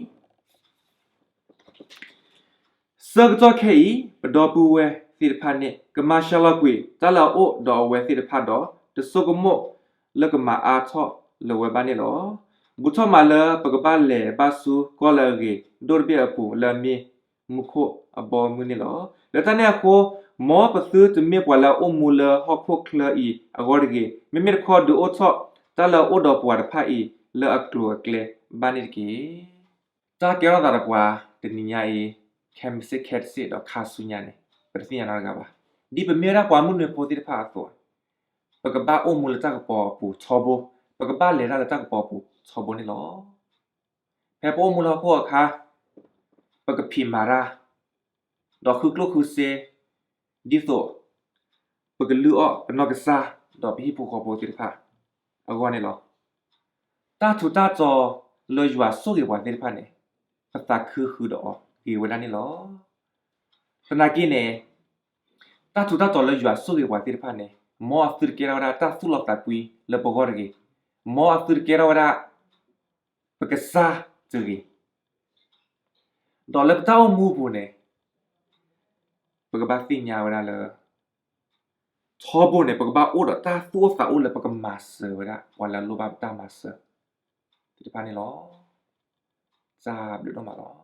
ဆၢကတီၢ်ခဲအံၤ ပဒီပုၢ်ဝဲၢ်သ့ၣ်တဖၣ်န့ၣ် ကမၤစှၤလီၤကွံာ်တၢ်လၢအအိၣ်ဒီးအဝဲသ့ၣ်တဖၣ်ဒီး တဆိကမိၣ်လၢကမၤအါထီၣ်လၢၤဝဲဘၣ်န့ၣ်လီၤ. ဘူးထီၣ်မးလၢပကဘၣ်လဲၤဘၣ်ဆူကီၢ်လၢအဂ့ၤဒိၣ်တဘ့ၣ်အပူၤ လၢအမ့ၢ်မူခိၣ်အဘီအမုၢ်န့ၣ်လီၤ. လၢတၢ်န့ၣ်အဃိ, မ်ပသုတမ့ၢ်ပှၤလၢအအိၣ်မူလၢဟီၣ်ခိၣ်ချၢအံၤအဂီၢ်တဂ့ၤ, မ့မ့ၢ်တခီဒုးအိၣ်ထီၣ်တၢ်လၢအအိၣ်ဒီးပှၤတဖၣ်အံၤလၢအကျိၤအကျဲဘၣ်န့ၣ်တက့ၢ်. တၢ်ကဲထီၣ်သးဒီးပှၤတနံၤညါအံၤ ခဲမုၢ်ဆ့ၣ်ခဲတစ့ၣ်ဒီးခါဆူညါန့ၣ် ပတသ့ၣ်ညါနီတဂၤဘၣ်. ဒ်ပမ့ၢ်ဝဲဒၣ်ပှၤမုၢ်နွံဖိသ့ၣ်တဖၣ်အသိး, ပကဘၣ်အိၣ်မူလၢတၢ်ကပီၤအပူၤထီဘိ, ပကဘၣ်လဲၤတၢ်လၢတၢ်ကပီၤအပူၤထီဘိန့ၣ်လီၤ. ဖဲပအိၣ်မူလၢဟီၣ်ခိၣ်အခါ, ပကဖံးမၤတၢ်, ဒီးဃုကျိၣ်ဃုစ့, ဒ်သိး ပကလုၢ်အီၣ်ပနီၢ်ကစၢ် ဒီးပဟံၣ်ဖိဃီဖိသ့ၣ်တဖၣ်အဂီၢ်န့ၣ်လီၤ. တၢ်ထူးတၢ်တီၤလၢယွၤဆိၣ်ဂ့ၤပှၤသ့ၣ်တဖၣ်န့ၣ်, ပသးခုဃုာ်ဒီးအီၤဂ့ၤဝဲဒၣ်န့ၣ်လီၤ. သနာ်က့န့ၣ်, တၢ်ထူးတၢ်တီၤလၢယွၤဆိၣ်ဂ့ၤပှၤသ့ၣ်တဖၣ်န့ၣ်, မ်အသုတကဲထီၣ်ဝဲဒၣ်တၢ်သူၣ်လီသးကွံလၢပဂီၢ်တဂ့ၤ, မ်အသုတကဲထီၣ်ဝဲဒၣ် ပကစၢ်တဂ့ၤ. ဒီးလၢပတၢ်အိၣ်မူအပူၤန့ၣ်, ပကဘၣ်သ့ၣ်ညါဝဲဒၣ်လၢ ထီဘိန့ၣ် ပကဘၣ်အိၣ်ဒီးတၢ်သူၣ်အိၣ်သးအိၣ်လၢပကမၤစၢၤဝဲဒၣ် ပှၤလၢအလိၣ်ဘၣ်ပတၢ်မၤစၢၤသ့ၣ်တဖၣ်န့ၣ်လီၤ. တၢ်ဘျုးဒိၣ်မးလီ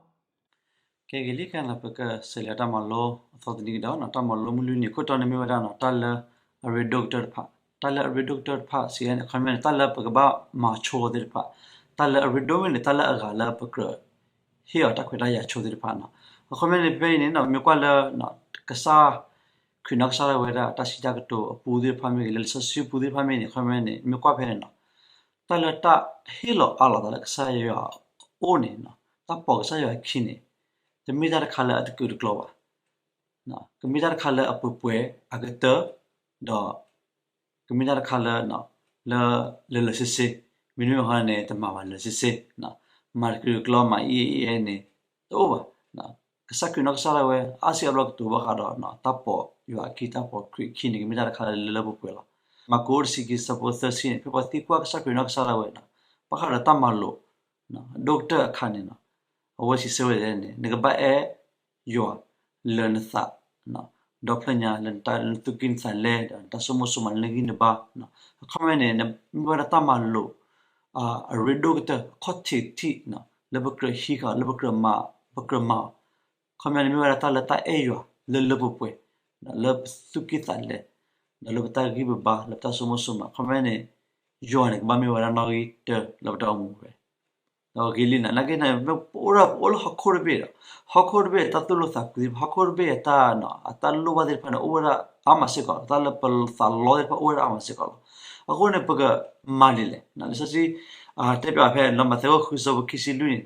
ၤ. ကဲဂ့ၤလံ ခဲလၢာ် ပကစးလဲၤတၢ်မၤလိအသီတနံၤကဒီး တၢ်မၤလိမုၢ်လွံၢ်နံၤခိၣ်တီန့ၣ်မ့ၢ်ဝဲဒၣ် တၢ်လၢအရ့ဒိၣ်ကတၢၢ်တဖၣ်, တၢ်လၢအရ့ဒိၣ်ကတၢၢ်တဖၣ်စံးန့ၣ် အခီပညီန့ၣ် တၢ်လၢပကဘၣ်မၤဆိသ့ၣ်တဖၣ်, တၢ်လၢအရ့ဒိၣ်မ့ၢ်န့ၣ် တၢ်လၢအဂၤလၢပကြၢးဟ့ၣ်အီၤတၢ်ခွဲးတၢ်ယာ်ဆိသ့ၣ်တဖၣ်န့ၣ်. အခီပညီန့ၣ် ဖဲအံၤန့ၣ် မ့ၢ်ကွၢ်လၢ ကစၢ် ခရံာ်နီၢ်ကစၢ်ဒၣ်ဝဲဒၣ် တၢ်စံးတၢ်ကတိၤအပူၤသ့ၣ်တဖၣ်မ့ၢ်ဂ့ၤ လၢလံာ်စီဆှံပူၤသ့ၣ်တဖၣ်မ့ၢ်န့ၣ် အခီပညီန့ၣ် မ့ၢ်ကွၢ်ဖဲန့ၣ် တၢ်လၢတၢ်ဟ့ၣ်လီၤအးလီၤသးလၢကစၢ်ယွၤအအိၣ်န့ၣ်, တၢ်ပိာ်ကစၢ်ယွၤအခံန့ၣ် တမ့ၢ်တၢ်တခါလၢအတကုာ်တကျိၤဘၣ်, ကမ့ၢ်တၢ်တခါလၢအပှဲၤပှဲၤအကတၢၢ်, ဒီး ကမ့ၢ်တၢ်တခါလၢ လၢလၢာ်စ့စ့, မ့တမ့ၢ်ဘၣ်န့ၣ် တမၤဘၣ်လၢာ်စ့စ့, မၤတကုာ်တကျိၤမၤအံၤအံၤန့ၣ် တအိၣ်ဘၣ်. ကစၢ်ခရံာ်နီၢ်ကစၢ်ဒၣ်ဝဲ အါစုအါဘျီကတိၤဘၣ်ဃးဒီး တၢ်ပိာ်ယွၤအခံ တၢ်ပိာ်ခရံာ်အခံန့ၣ် ကမ့ၢ်တၢ်တခါလၢလၢပှဲၤပှဲၤလီၤ. မၢ်ကူးတဆံခံ ဆၢဖိသၢဆံန့ၣ် ဖဲပှၤသံကွၢ်ကစၢ်ခရံာ်နီၢ်ကစၢ်ဒၣ်ဝဲ ဘၣ်ဃးဒီးတၢ်မၤလိာ် ဒိၣ်ကတၢၢ်အခါန့ၣ် အဝဲစံးဆၢဝဲဒၣ်န့ၣ် နကဘၣ်အဲၣ်ယွၤလၢနသး ဒီဖျၢၣ်ညါလၢနသူၣ်ကံၢ်သးလဲ, ဒီးနတၢ်ဆိကမိၣ်ဆိကမးလၢနဂံၢ်နဘါ, အခီပညီန့ၣ် မ့ၢ်ဝဲဒၣ်တၢ်မၤလိာ် အရ့ဒိၣ်ကတၢၢ် အခီၣ်ထံးတထံၣ် လၢပကြၢးဟံးဃာ် လၢပကြၢးမၤ ပကြၢးမၤအီၤ, အခီပညီန့ၣ် မ့ၢ်ဝဲဒၣ်တၢ်လၢတၢ်အဲၣ်ယွၤလၢလၢပှဲၤပှဲၤ လၢပသူၣ်ကံၢ်သးလဲ, ဒီးလၢပတၢ်ဂံၢ်ပဘါ လၢပတၢ်ဆိကမိၣ်ဆိကမး, အခီပညီန့ၣ် ယွၤန့ၣ်ကဘၣ်မ့ၢ်ဝဲဒၣ်နီၣ်ဂံၢ်တၢလၢပတၢ်အိၣ်မူဝဲ ဒီးဂ့ၤလံန့ၣ် နာ်က့န့ၣ် ပအိၣ်ဒီး ပအိၣ်လၢဟီၣ်ခိၣ်တဘ့ၣ်ဒီး ဟီၣ်ခိၣ်တဘ့ၣ်အတၢ်သိၣ်လိသးကွံသ့ၣ်တဖၣ် ဟီၣ်ခိၣ်တဘ့ၣ်အတၢ် အတၢ်လိၣ်ဘၣ်သ့ၣ်တဖၣ်န့ၣ် အိၣ်ဝဲဒၣ်အါမးစ့ၢ်ကီးလီၤ. တၢ်လၢပသးလီသ့ၣ်တဖၣ်အိၣ်ဝဲဒၣ်အါမးစ့ၢ်ကီးလီၤ. အဃိန့ၣ် ပကမၤဒ်လဲၣ်. လံာ်စီဆှံ တဲပၠးဖဲလီၤမးသဲအခိၣ်ဃုဆၢဖိခံဆံလွံၢ်န့ၣ်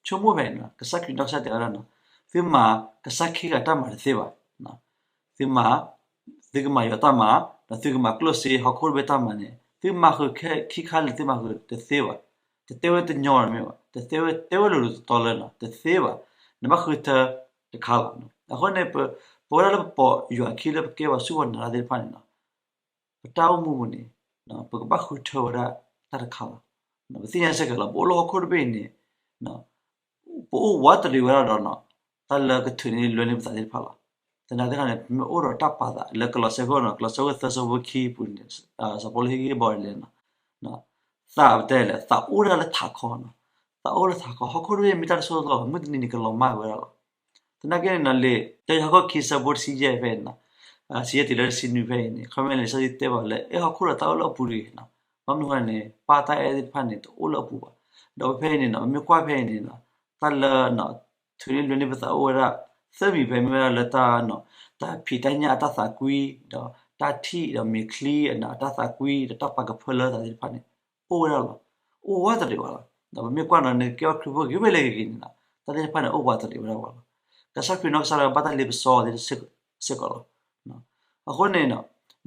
ဆိကမိၣ်ဖဲန့ၣ် ကစၢ်ခရံာ်နီၢ်ကစၢ်တဲဝဲဒၣ်န့ၣ် သုမၤကစၢ်ခံဂၤတၢ်မၤတသ့ဘၣ်. သုမၤ သုကမၤယွၤတၢ်မၤ ဒီးသုကမၤကျိၣ်စ့ဟီၣ်ခိၣ်တဘ့ၣ်တၢ်မၤန့ၣ် သုမၤဃုာ်ခဲခံခါလၢသုမၤဃုာ်တသ့ဘၣ်. တတဲဝဲတညီတမ့ၢ်ဘၣ်, တတဲဝဲ တဲဝဲလိၤလိၤတီတီလၢ တသ့ဘၣ်. နဘၣ်ဃုထၢတခါလီၤ. အဃိန့ၣ် ပဝဲဒၣ်လၢပပိာ်ယွၤခံလၢပကဲပှၤစူၢ်ပှၤနာ်တၢ်သ့ၣ်တဖၣ်န့ၣ် ပတၢ်အိၣ်မူပူၤန့ၣ် ပကဘၣ်ဃုထၢဝဲဒၣ်တၢ်တခါလီၤ. ပသ့ၣ်ညါစ့ၢ်ကီးလီၤ ပအိၣ်လၢဟီၣ်ခိၣ်တဘ့ၣ်အံၤန့ၣ် ပအိၣ်ဝးတရံးဝဲဒၣ်ဒီး တၢ်လၢကထုးန့ၢ်လွဲန့ၢ်ပသးသ့ၣ်တဖၣ်လီၤ. သနာ်က့န့ၣ် ပမ့ၢ်အိၣ်ဒီးတၢ်ပာ်သးလၢကလီးစဲခိၣ်န့ၣ် ကလီးစဲခိၣ်သၢဆၢဖိခံပူၤန့ၣ် စီၤပီလူးဟ့ၣ်ဂံၢ်ဟ့ၣ်ဘါဒ်လဲၣ်န့ၣ် သးပတဲလဲၣ် သးအိၣ်ဒၣ်လၢထးခီန့ၣ်, သးအိၣ်လၢထးခီ ဟီၣ်ခိၣ်တဘ့ၣ်မ့ၢ်တၢ်တစိၢ်တလီၢ်ဘၣ် မုၢ်တနံၤန့ၣ်ကလီၤမၢ်ဝဲဒၣ်လီၤ. သနာ်က့န့ၣ် လံာ်တၢယၤကိာ်ခံဆၢဖိတဆံယဲၢ်ဖဲန့ၣ် တဆံယဲၢ်တုၤလၢတဆံနွံဖဲအံၤန့ၣ် ခီမ့ၢ်န့ၣ် လံာ်စီဆှံတဲဘၣ်လၢ အဲၣ်ဟီၣ်ခိၣ်ဒီးတၢ်အိၣ်လၢအပူၤတဂ့ၤန့ၣ်, ဘၣ်မနုၤဃိန့ၣ် ပၢ်တၢ်အဲၣ်သ့ၣ်တဖၣ်န့ၣ် တအိၣ်လၢအပူၤဘၣ်. ဒီးဖဲအံၤန့ၣ် ပမ့ၢ်ကွၢ်ဖဲအံၤန့ၣ် တၢ်လၢ ထုးန့ၢ်လွဲန့ၢ်ပသးအိၣ်ဝဲဒၣ် သၢမံၤဖဲမ့ၢ်ဝဲဒၣ်လၢတၢ် တၢ်ဖံးတၢ်ညၣ်အတၢ်သးကွံ ဒီးတၢ်ထံၣ်ဒီးမဲာ်ချံအတၢ်သးကွံ ဒီးတၢ်ပာ်ကဖၢလၢသးသ့ၣ်တဖၣ်န့ၣ် အိၣ်ဝဲဒၣ်လီၤ. အိၣ်ဝးတရံးဘၣ်လီၤ. ဒီးပမ့ၢ်ကွၢ်ဒီး နကကဲပှၤခရံာ်ဖိဂ့ၤဝဲလဲၣ်ဂ့ၤဂ့ၤန့ၣ် တၢ်သ့ၣ်တဖၣ်န့ၣ် အိၣ်ဝးတရံးဝဲဒၣ်ပှၤလီၤ. ကစၢ်ခရံာ်နီၢ်ကစၢ်လၢဘၣ်တၢ်လ့ပစီသ့ၣ်စ့ၢ်ကီးလီၤ. အဃိန့ၣ်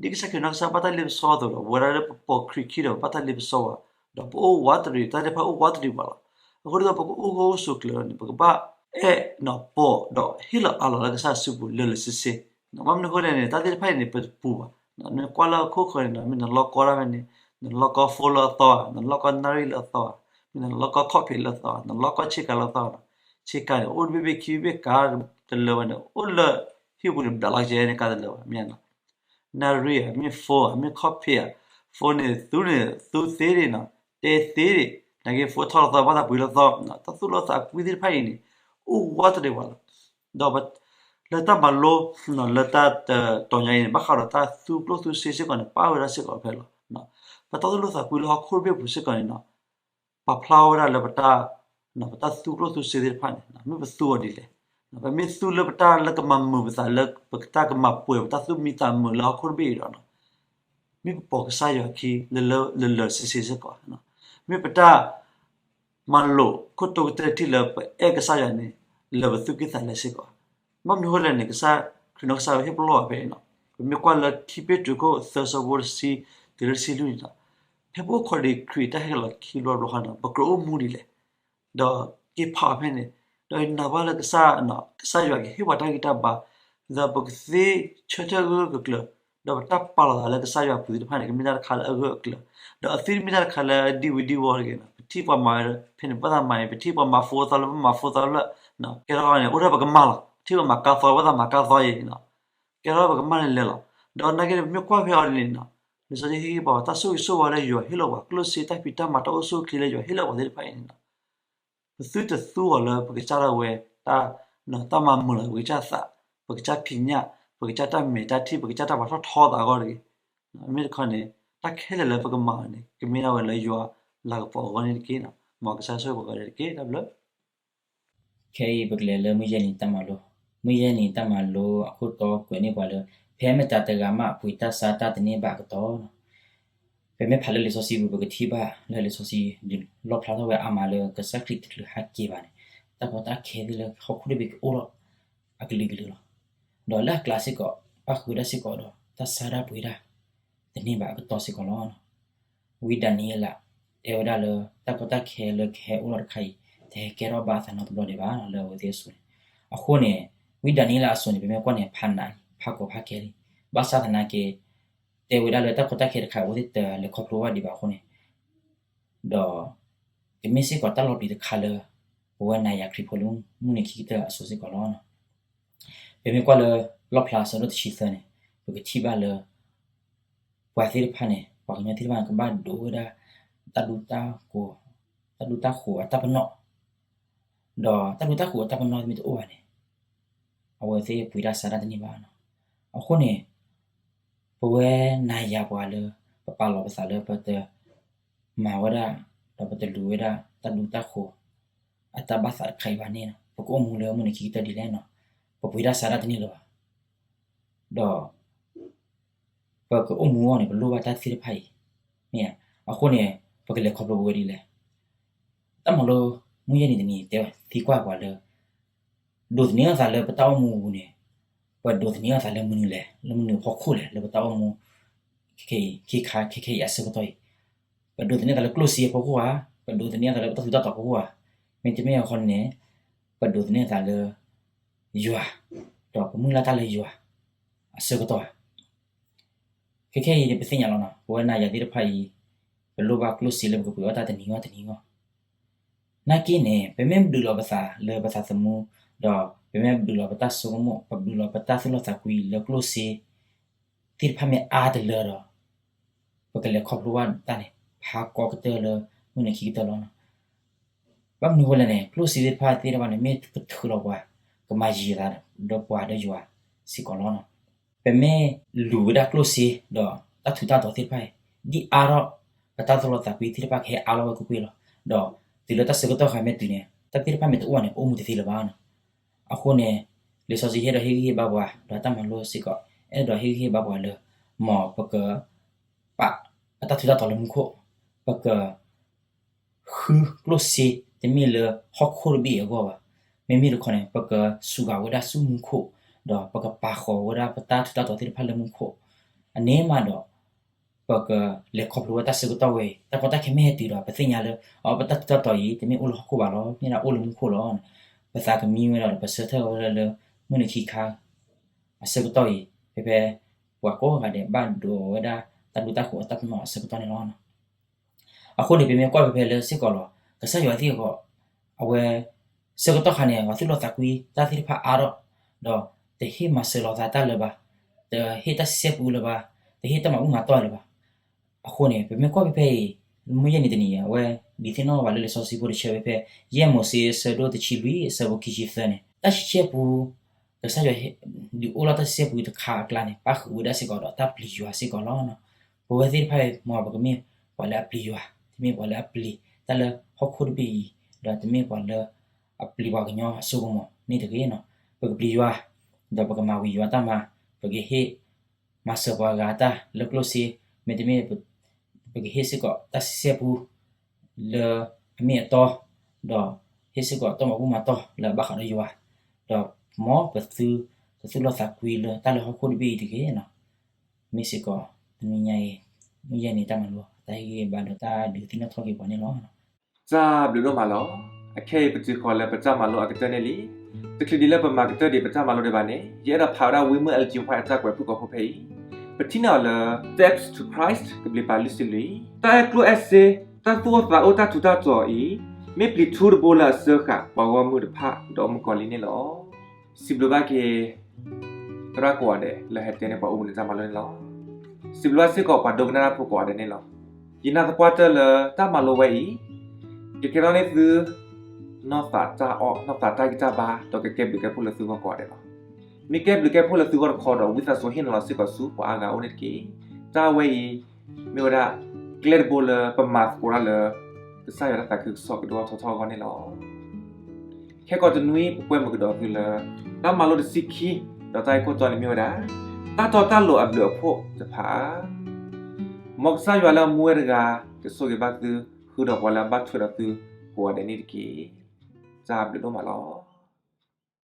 ဒ်ကစၢ်ခရံာ်နီၢ်ကစၢ်ဘၣ်တၢ်လ့ပစီအသိးဒီး ပဝဲဒၣ်လၢပပိာ်ခရံာ်ခံဒီး ပဘၣ်တၢ်လ့ပစီဝဲ, ဒီးပအိၣ်ဝးတရံး တၢ်သ့ၣ်တဖၣ်အိၣ်ဝးတရံးပှၤလီၤ. အဃိဒီး ပကအိၣ်ဂၢၢ်အိၣ်ဆိးကျၢၤန့ၣ် ပကဘၣ်အဲၣ်ပိာ်ဒီးဟ့ၣ်လီၤအးလီၤလၢကစၢ်စုပူၤလၢာ်လၢာ်ဆ့ဆ့. ဘၣ်မနုၤအဃိလဲၣ်န့ၣ် တၢ်သ့ၣ်တဖၣ်အံၤန့ၣ် ပတပူၤဘၣ်. နကွၢ်လၢဟီၣ်ခိၣ်ဃၢၤန့ၣ် မ့ၢ်နလီၢ်ကီတၢ်ဖဲန့ၣ် နလီၢ်ကီ phone လၢအသီဧါ, နလီၢ်ကီ နၣ်ရံၣ်လၢအသီဧါ, မ့ၢ်နလီၢ်ကီ ခီၣ်ဖံးလၢအသီဧါ, နလီၢ်ကီဆ့ကၤလၢအသီဧါ. ဆ့ကၤန့ၣ် အိၣ်တဘ့ၣ်ဘ့ၣ်ခံဘ့ၣ်ဘ့ၣ် ကါတလၢာ်ဝဲန့ၣ် အိၣ်လၢဟံၣ်ပူၤန့ၣ် ဘျးလီၤကဲန့ၣ် ကါတလၢာ်ဘၣ် မ့ၢ် နၣ်ရံၣ်ဧါ, မ့ၢ် phone ဧါ, မ့ၢ်ခီၣ်ဖံးဧါ, phone န့ၣ် သူန့ၣ် သူသ့ဒံးနီၤ, တဲသ့ဒံး, နာ်က့ phone ထီၣ်လၢသီ ဘၣ်သးပှ့ၤလၢသီ, တၢ်သူၣ်လီသးကွံသ့ၣ်တဖၣ်အံၤန့ၣ် အိၣ်ဝးတရံးပှၤလီၤ. ဒီး လၢတၢ်မၤလိ လၢတၢ်တတီၤညါအံၤန့ၣ် ဘၣ်ဃးဒီးတၢ်သူကျိၣ်သူစ့စ့ၢ်ကီးန့ၣ် ပာ်ဝဲဒၣ်စ့ၢ်ကီးဖဲလီၤ. ပတၢ်သူၣ်လီသးကွံလၢဟီၣ်ခိၣ်တဘ့ၣ်ပူၤစ့ၢ်ကီးန့ၣ်နီၤ ပာ်ဖျါဝဲဒၣ်လၢပတၢ် ပတၢ်သူကျိၣ်သူစ့သ့ၣ်တဖၣ်န့ၣ် မ့ၢ်ပသူအီၤဒ်လဲၣ်. ပမ့ၢ်သူလၢပတၢ်လၢကမၤမုာ်ပသးလၢ ပတၢ်ကမၤပှဲၤပတၢ်သူၣ်မံသးမုာ်လၢဟီၣ်ခိၣ်တဘ့ၣ်အံၤဒီး မ့ၢ်ပပိာ်ကစၢ်ယွၤခံ လၢလၢလၢာ်လၢာ်ဆ့ဆ့စ့ၢ်ကီး, မ့ၢ်ပတၢ် မၤလိာ်ခိၣ်တိကတၢၢ်တထံၣ်လၢပအဲၣ်ကစၢ်ယွၤန့ၣ် လၢပသူၣ်ကံၢ်သးလဲစ့ၢ်ကီး. ဘၣ်မနုၤအဃိလဲၣ်န့ၣ် ကစၢ်ခရံာ်နီၢ်ကစၢ်ဟ့ၣ်ပလီၢ်ဝဲဖဲအံၤနီၤ ပမ့ၢ်ကွၢ်လၢခံပ့းတရူးခိၣ်သၢဆၢဖိတဆံ တုၤလၢတဆံလွံၢ်န့ၣ်နီၤ ဖဲပအိၣ်ခိးဒံးခရံာ်တၢ်ဟဲလီၤခံဘျီတဘျီဃီန့ၣ် ပကြၢးအိၣ်မူဒ်လဲၣ် ဒီးက့ၤဖးအီၤဖဲန့ၣ် ဒီးနာ်ဘၣ်လၢကစၢ် ကစၢ်ယွၤကဟ့ၣ်ပှၤတၢ်ဂံၢ်တၢ်ဘါ ဒီးပကသ့ဆၢထၢၣ်ဂၢၢ်ဂၢၢ်ကျၢၤကျၢၤ ဒီးပတၢ်ပာ်လီၤသးလၢကစၢ်ယွၤအပူၤသ့ၣ်တဖၣ်န့ၣ် ကမ့ၢ်တၢ်တခါလၢအဂၢၢ်အကျၢၤ ဒီးအသုတမ့ၢ်တၢ်တခါလၢအဒံဝံၤဒံဝီၤတဂ့ၤနီၤ ပထံၣ်ပှၤမၤဝဲဖဲန့ၣ် ပဘၣ်သးမၤန့ၣ် ပထံၣ်ပှၤမၤ phone အသီလၢပမၤ phone သီလၢ ကဲထီၣ်န့ၣ် အိၣ်ဒၣ်ပကမၢ်လီၤ ပထံၣ်ပှၤမၤကါသီလၢပမၤကါသီအံၤနီၤ ကဲထီၣ်ပကမၢ်န့ၣ်လဲၤလီၤ. ဒီးနာ်က့န့ၣ် ပမ့ၢ်ကွၢ်ဖဲအံၤန့ၣ်နီၤ လံာ်စီဆှံဟ့ၣ်ဂံၢ်ဟ့ၣ်ဘါပှၤ တၢ်ဆိၣ်ဂ့ၤဆိၣ်ဝါလၢယွၤဟ့ၣ်လီၤပှၤ ကျိၣ်စ့တၢ်ဖံးတၢ်မၤတၢ်အိၣ်ဆူၣ်အိၣ်ချ့လၢယွၤဟ့ၣ်လီၤပှၤသ့ၣ်တဖၣ်အံၤန့ၣ်နီၤ ပသုတသူအီၤလၢပကစၢ်ဒၣ်ဝဲ တၢ် တၢ်မၤမုာ်လီၤပကစၢ်သး ပကစၢ်ဖံးညၣ် ပကစၢ်တၢ်မဲာ်တၢ်ထံၣ် ပကစၢ်တၢ်ပာ်ထီၣ်ထီသးအဂီၢ်တဂ့ၤ. မ့ၢ်တခီန့ၣ် တၢ်ခဲလၢာ်လၢပကမၤအီၤန့ၣ် ကမ့ၢ်ဒၣ်ဝဲလၢယွၤလၤကပီၤအဂီၢ်န့ၣ်တက့ၢ်နီၤ. မ်ကစၢ်ဆိၣ်ဂ့ၤပှၤကိးဂၤဒဲးတက့ၢ်. တၢ်ဘျုး ခဲအံၤပကလဲၤလၢမုၢ်ယဲၢ်နံၤတၢ်မၤလိ, မုၢ်ယဲၢ်နံၤတၢ်မၤလိအခိၣ်တီကွဲးန့ၢ်ပှၤလၢ ဖဲမတၤတဂၤမးပှ့ၤတၢ်ဆါတၢ်တန့ၢ်ဘၣ်အကတီၢ်, ပမ့ၢ်ဖးလၢလံာ်စီဆှံပူၤ ပကထံၣ်ဘၣ်လၢလံာ်စီဆှံ လီၣ်ဖျါထီၣ်ဝဲအါမးလၢကစၢ်ခရံာ်တချုးဟဲက့ၤဘၣ်န့ၣ် တၢ်ကီတၢ်ခဲသ့ၣ်လၢဟီၣ်ခိၣ်တဘ့ၣ်ကအိၣ်ထီၣ်အကလုာ်ကလုာ်လီၤ. ဒီးလၢအကျါစ့ၢ်ကီး ပၣ်ဃုာ်ဝဲဒၣ်စ့ၢ်ကီးဒီး တၢ်ဆါတၢ်ပှ့ၤတၢ် တန့ၢ်ဘၣ်အကတီၢ်စ့ၢ်ကီးလီၤ. ဝံဒၤနံယ့လး တဲဝဲဒၣ်လၢ တၢ်ကီတၢ်ခဲလၢကဟဲအိၣ်ထီၣ်တခါအံၤ တဟဲကဲထီၣ်ဘၣ်အသးနီတဘျီဒံးဘၣ် လၢအဝဲသ့ၣ်အစိၤန့ၣ်. အဃိန့ၣ် ဝံဒၤနံယ့လးအစိၤန့ၣ် ပမ့ၢ်ကွၢ်န့ၣ် ဖးနးလံ ဖးကီဖးခဲလံ. ဘၣ်ဆၣ်သနာ်က့ တဲဝဲဒၣ်လၢတၢ်ကီတၢ်ခဲတခါအံၤ အဝဲသ့ၣ်တလဲၤခီဖျိဘၣ်ဒံးဘၣ်အဃိန့ၣ် ဒီး ကမ့ၢ်စ့ၢ်ကီးတၢ်လီၤပျံၤတခါလၢ ပဝဲနၤယၤခရံာ်ဖိလၢမုၢ်နံၤခံကတၢၢ်အစိၤစ့ၢ်ကီးလီၤ. ပမ့ၢ်ကွၢ်လၢ လီၣ်ဖျါအဆၢဒိၣ်တဆံသၢန့ၣ် ပကထံၣ်ဘၣ်လၢ ပှၤသ့ၣ်တဖၣ်န့ၣ် ပှၤကညီသ့ၣ်တဖၣ်န့ၣ် ကဘၣ်ဒိးဝဲဒၣ် တၢ်ဒူတၢ်ဃိၤ တၢ်ဒူတၢ်ဃိၤအတၢ်ပနီၣ် ဒီးတၢ်ဒူတၢ်ဃိၤအတၢ်ပနီၣ်မ့ၢ်တအိၣ်ဘၣ်န့ၣ် အဝဲသ့ၣ်ပှ့ၤတၢ်ဆါတၢ်တန့ၢ်ဘၣ်နီၤ. အဃိန့ၣ် ပဝဲနၤယၤပှၤလၢ ပပာ်လီၤပသးလၢပတမၤဝဲဒၣ် ဒီးပတလူၤဝဲဒၣ် တၢ်ဒူတၢ်ဃိၤ အတၢ်ဘၣ်သးတခါအံၤဘၣ်န့ၣ်, ပကအိၣ်မူလၢမုၢ်နံၤခံကတၢၢ်ဒ်လဲၣ်န့ၣ်, ပပှ့ၤတၢ်ဆါတၢ်တန့ၢ်လၢၤဘၣ်, ဒီး ပကအိၣ်မူအဂီၢ်န့ၣ် ပလိၣ်ဘၣ်တၢ်သ့ၣ်တဖၣ်အံၤ, မ့ၢ်, အဃိန့ၣ် ပကလဲၤခီဖျိပဝဲဒ်လဲၣ်. တၢ်မၤလိ မုၢ်ယဲၢ်နံၤတနံၤ တဲသံကွၢ်ပှၤလၢ ဒိးသန့ၤအသးလၢပတၢ်အိၣ်မူအပူၤန့ၣ်, ပဒိးသန့ၤအသးလၢမနုၤလဲၣ်, လၢမနုၤအဖီခိၣ်လဲၣ်, လၢပတၢ်အိၣ်မူ ခဲခဲအံၤ ခဲခါခဲခဲအံၤအဆၢကတီၢ်အံၤ, ပဒိးသန့ၤအသးလၢကျိၣ်စ့အဖီခိၣ်ဧါ, ပဒိးသန့ၤအသးလၢပတၢ်ထူးတၢ်တီၤအဖီခိၣ်ဧါ, မ့တမ့ၢ်အခီန့ၣ် ပဒိးသန့ၤအသးလၢ ယွၤ, ဒီးပမုၢ်လၢ်တၢ်လၢယွၤ အဆၢကတီၢ်ဧါ. ခဲခဲအံၤန့ၣ် ပသ့ၣ်ညါလီၤန့ၣ်, ပဝဲနၤယၤသ့ၣ်တဖၣ်အံၤ ပလိၣ်ဘၣ်ကျိၣ်စ့လၢပကပှ့ၤအီၣ်တၢ်တနံၤဂီၢ်တနံၤဂီၢ်. နာ်က့န့ၣ် ပမ့ၢ်ဒုးလီၤပသးလၢပသးသမူ, ဒီးပမ့ၢ်ဒုးလီၤပတၢ်ဆိကမိၣ်, ပဒုးလီၤပတၢ်သူၣ်လီသးကွံလၢကျိၣ်စ့ သ့ၣ်တဖၣ်မ့ၢ်အါတလၢဒီး, ပကလဲၤခီဖျိဘၣ်တၢ်န့ၣ် ဖးကီကတၢၢ်လၢမုၢ်နံၤခံကတၢၢ်လီၤ. ဘၣ်မနုၤအဃိလဲၣ်န့ၣ်, ကျိၣ်စ့သ့ၣ်တဖၣ်သ့ၣ်တဖၣ်န့ၣ် မ့ၢ်ကထုးလီၤပှၤ, ကမၤယံၤသးဒီးပှၤဒီးယွၤစ့ၢ်ကီးလီၤ. ပမ့ၢ်လူၤဝဲဒၣ်ကျိၣ်စ့ ဒီးတၢ်ထူးတၢ်တီၤသ့ၣ်တဖၣ်အံၤ ဒ်အါထီၣ်, ပတၢ်သူၣ်လီသးကွံသ့ၣ်တဖၣ်ကဟဲအါလီၤဝဲကွ့ၢ်ကွ့ၢ်လီၤ. ဒီးတုၤလၢတၢ်ဆၢကတီၢ်ခါမ့ၢ်တုၤန့ၣ် တၢ်သ့ၣ်တဖၣ်မ့ၢ်တအိၣ်ဘၣ်န့ၣ် ပအိၣ်မူတသ့လၢၤဘၣ်န့ၣ်. အဃိန့ၣ် လံာ်စီဆှံဟ့ၣ်ဒီးဟ့ၣ်ဂံၢ်ဟ့ၣ်ဘါပှၤ ဒီးတၢ်မၤလိစ့ၢ်ကီး အဲၣ်ဒိးဟ့ၣ်ဂံၢ်ဟ့ၣ်ဘါပှၤလၢ မ်ပက ပာ်အတၢ်ထူးတၢ်တီၤလၢမူခိၣ်, ပက ဃုကျိၣ်စ့တမ့ၢ်လၢဟီၣ်ခိၣ်တဘ့ၣ်အံၤအဂီၢ်ဘၣ်. မ့မ့ၢ်တခီန့ၣ် ပကစူးဂ့ၤဝဲဒၣ်ဆူမူခိၣ်, ဒီးပကပာ်ဃုာ်ဝဲဒၣ်ပတၢ်ထူးတၢ်တီၤသ့ၣ်တဖၣ်လၢမူခိၣ်, အန့ၣ်မးဒီး ပကလဲၤခီဖျိဝဲတၢ်ဆၢကတီၢ်ဝဲအံၤ, တၢ်ကီတၢ်ခဲမ့ၢ်ဟဲတုၤဒီး ပသ့ၣ်ညါလၢ အပတၢ်ထူးတၢ်တီၤအံၤ တမ့ၢ်အိၣ်လၢဟီၣ်ခိၣ်ဘၣ်လီၤ, မ့ၢ်ဒၣ်အိၣ်လၢမူခိၣ်လီၤ. ပသးကမံဝဲဒီး ပဆၢထၢၣ်ဝဲဒၣ်လၢ မုၢ်နံၤခံခါ အဆၢကတီၢ်အံၤ ဖဲဖဲ ပှၤကိးဂၤဒဲးဘၣ်ဒိးဝဲဒၣ် တၢ်ဒိတၢ်ဃိးအတၢ်ပနီၣ်အဆၢကတီၢ်န့ၣ်လီၤ. အဃိန့ၣ် ပမ့ၢ်ကွၢ်ဖဲဖဲလၢစ့ၢ်ကီးလီၤ, ကစၢ်ယွၤသ့ၣ်အဂီၢ် အဝဲ ဆၢကတီၢ်ခါန့ၣ် ပှၤသူၣ်လီသးကွံတၢ်သ့ၣ်တဖၣ်အါထီၣ်, ဒီးတဟ့ၣ်မၤစၢၤလီၤသးတၢ်လၢၤဘၣ်, တဟ့ၣ်တၢ်စံးပူလၢၤဘၣ်, တဟ့ၣ်တၢ်မၤဘူၣ်မၤတီၢ်လၢၤဘၣ်. အဃိန့ၣ် ပမ့ၢ်ကွၢ်ဖဲဖဲအံၤ မုၢ်ယဲၢ်နံၤတနံၤအံၤ အဝဲဒုးသ့ၣ်နီၣ်ဘၣ်လၢလံာ်စီဆှံဖိတဆၢဖဲဖဲ ယဲၢ်မိၤၡ့အဆၢဒိၣ်တဆံလွံၢ် အဆၢဖိခံဆံသၢန့ၣ်, တၢ်ဆံဆဲၣ်ပူ ကစၢ်ယွၤ ဒုးအိၣ်လီၤတၢ်ဆံဆဲၣ်ပူတခါအကျါန့ၣ် ပၣ်ဃုာ်ဝဲဒၣ်စ့ၢ်ကီးဒီးတၢ်ပျံၤယွၤစ့ၢ်ကီးလီၤ. ပဝဲသ့ၣ်တဖၣ်အံၤ မ်ပကမ့ၢ်ပှၤလၢအပျံၤယွၤ, တမ့ၢ်ပှၤလၢအပျံၤတၢ်လၢဟီၣ်ခိၣ်တဘ့ၣ်အံၤ, ဒီးတမ့ၢ်ပှၤလၢအပျံၤပှၤကညီအစိကမီၤန့ၣ်တဂ့ၤန့ၣ်. ပကပျံၤယွၤ, ဒီးပကမၤဝံၤယွၤတၢ်မၤ, ပကဟ့ၣ် မၤစၢၤပှၤဂၤတၢ်လၢကျိၣ်စ့, မ့တမ့ၢ် ပကဟ့ၣ်စ့ၢ်ကီးတၢ်ဆံဆဲၣ်ပူ လၢအမ့ၢ်အတီ, ဒီးဟ့ၣ်စ့ၢ်ကီးတၢ်မၤဘူၣ်မၤတီၢ်လၢအဘၣ်ဃးဒီးယွၤ, ဒီးမ်ပသု တသူၣ်လီသးကွံလၢတၢ်လၢဟီၣ်ခိၣ်တဘ့ၣ်အံၤတဂ့ၤန့ၣ်. မ့ၢ်စ့ၢ်ကီး တနံၤညါအံၤ မုၢ်ယဲၢ်နံၤတၢ်မၤလိ တၢ်ဟ့ၣ်ဂံၢ်ဟ့ၣ်ဘါဒီးတၢ်ဒုးသ့ၣ်နီၣ်ထီၣ်က့ၤပှၤန့ၣ်လီၤ. တၢ်ဘျုးဒိၣ်မးလီၤ. အခဲအံၤပတုၤဃီၤလၢပတၢ်မၤလိအကတၢၢ်န့ၣ်လံ. တချုးဒံးလၢပမၤကတၢၢ်ဒံးပတၢ်မၤလိဒံးဘၣ်န့ၣ် ယအဲၣ်ဒိးဖးဝဲဒၣ်ဝံမုၢ် Ellen G. White အတၢ်ကွဲးဖုၣ်ကိာ်ဖိဖဲအံၤ, ပထံၣ်န့ၢ်အီၤလၢ Steps to Christ ကဘျံးပၤလွံၢ်ဆံလွံၢ်, တၢ်အဲၣ်ကျိၣ်အဲၣ်စ့ တၢ်သူၣ်အိၣ်သးအိၣ်တၢ်ထူးတၢ်တီၤအံၤ မ့ၢ်ပျံၤထူတဘိလၢအစၢဃာ်ပှၤဂီၢ်မုၢ်တဖၣ်ဒီးမုၣ်ကီၤလံန့ၣ်လီၤ. စံးဘျုးဘၣ်က့ၤ သရၣ်ကိးဂၤဒဲးလၢဟဲတဲန့ၢ်ပှၤအိၣ်ဘှံးနံၤတၢ်မၤလိန့ၣ်လီၤ. စံးဘျုးဘၣ်စ့ၢ်ကီးပှၤဒိကနၣ်တၢ်ဖိကိးဂၤဒဲးန့ၣ်လီၤ. ယနာ်သပှၢ်တၢၢ်လၢတၢ်မၤလိဝဲအံၤ ကကဲထီၣ်န့ၢ်သု နီၢ်သးတၢ်အီၣ် နီၢ်သးတၢ်ဂံၢ်တၢ်ဘါ ဒီးကကဲဘျုးကဲဖှိၣ်လၢသုဂီၢ်ကိးဂၤဒဲးလီၤ. မ့ၢ်ကဲဘျုးကဲဖှိၣ်လၢသုဂီၢ်တခီဒီး ဝံသးစူၤဟ့ၣ်နီၤလီၤစ့ၢ်ကီးဆူပှၤအါဂၤအအိၣ်န့ၣ်တက့ၢ်. တၢ်ဝဲအံၤ မ့ၢ်ဝဲဒၣ် ကျဲတဘိလၢပမၤသကိးတၢ်လၢ ကစၢ်ယွၤတၢ်သးခုကစီၣ်ကဒိၣ်ထီၣ်ထီထီၣ်အဂီၢ်န့ၣ်လီၤ. ခဲကိးတနွံ ပကွဲမုာ်ကဒီးသုလၢ တၢ်မၤလိတဆံခံ ဒီးတၢ်ဂ့ၢ်ခိၣ်တီန့ၣ်မ့ၢ်ဝဲဒၣ် တၢ်တီတၢ်လိၤအဘျုးအဖှိၣ်တဖၣ်ဧါ. မ်ကစၢ်ယွၤလၢအမူဝဲတဂၤ ကဆိၣ်ဂ့ၤဘၣ်သု ဃုာ်ဒီးပှၤလၢအဘၣ်ထွဲဒီးသုကိးဂၤဒဲးန့ၣ်တက့ၢ်. တၢ်ဘျုးဒိၣ်မးလီၤ.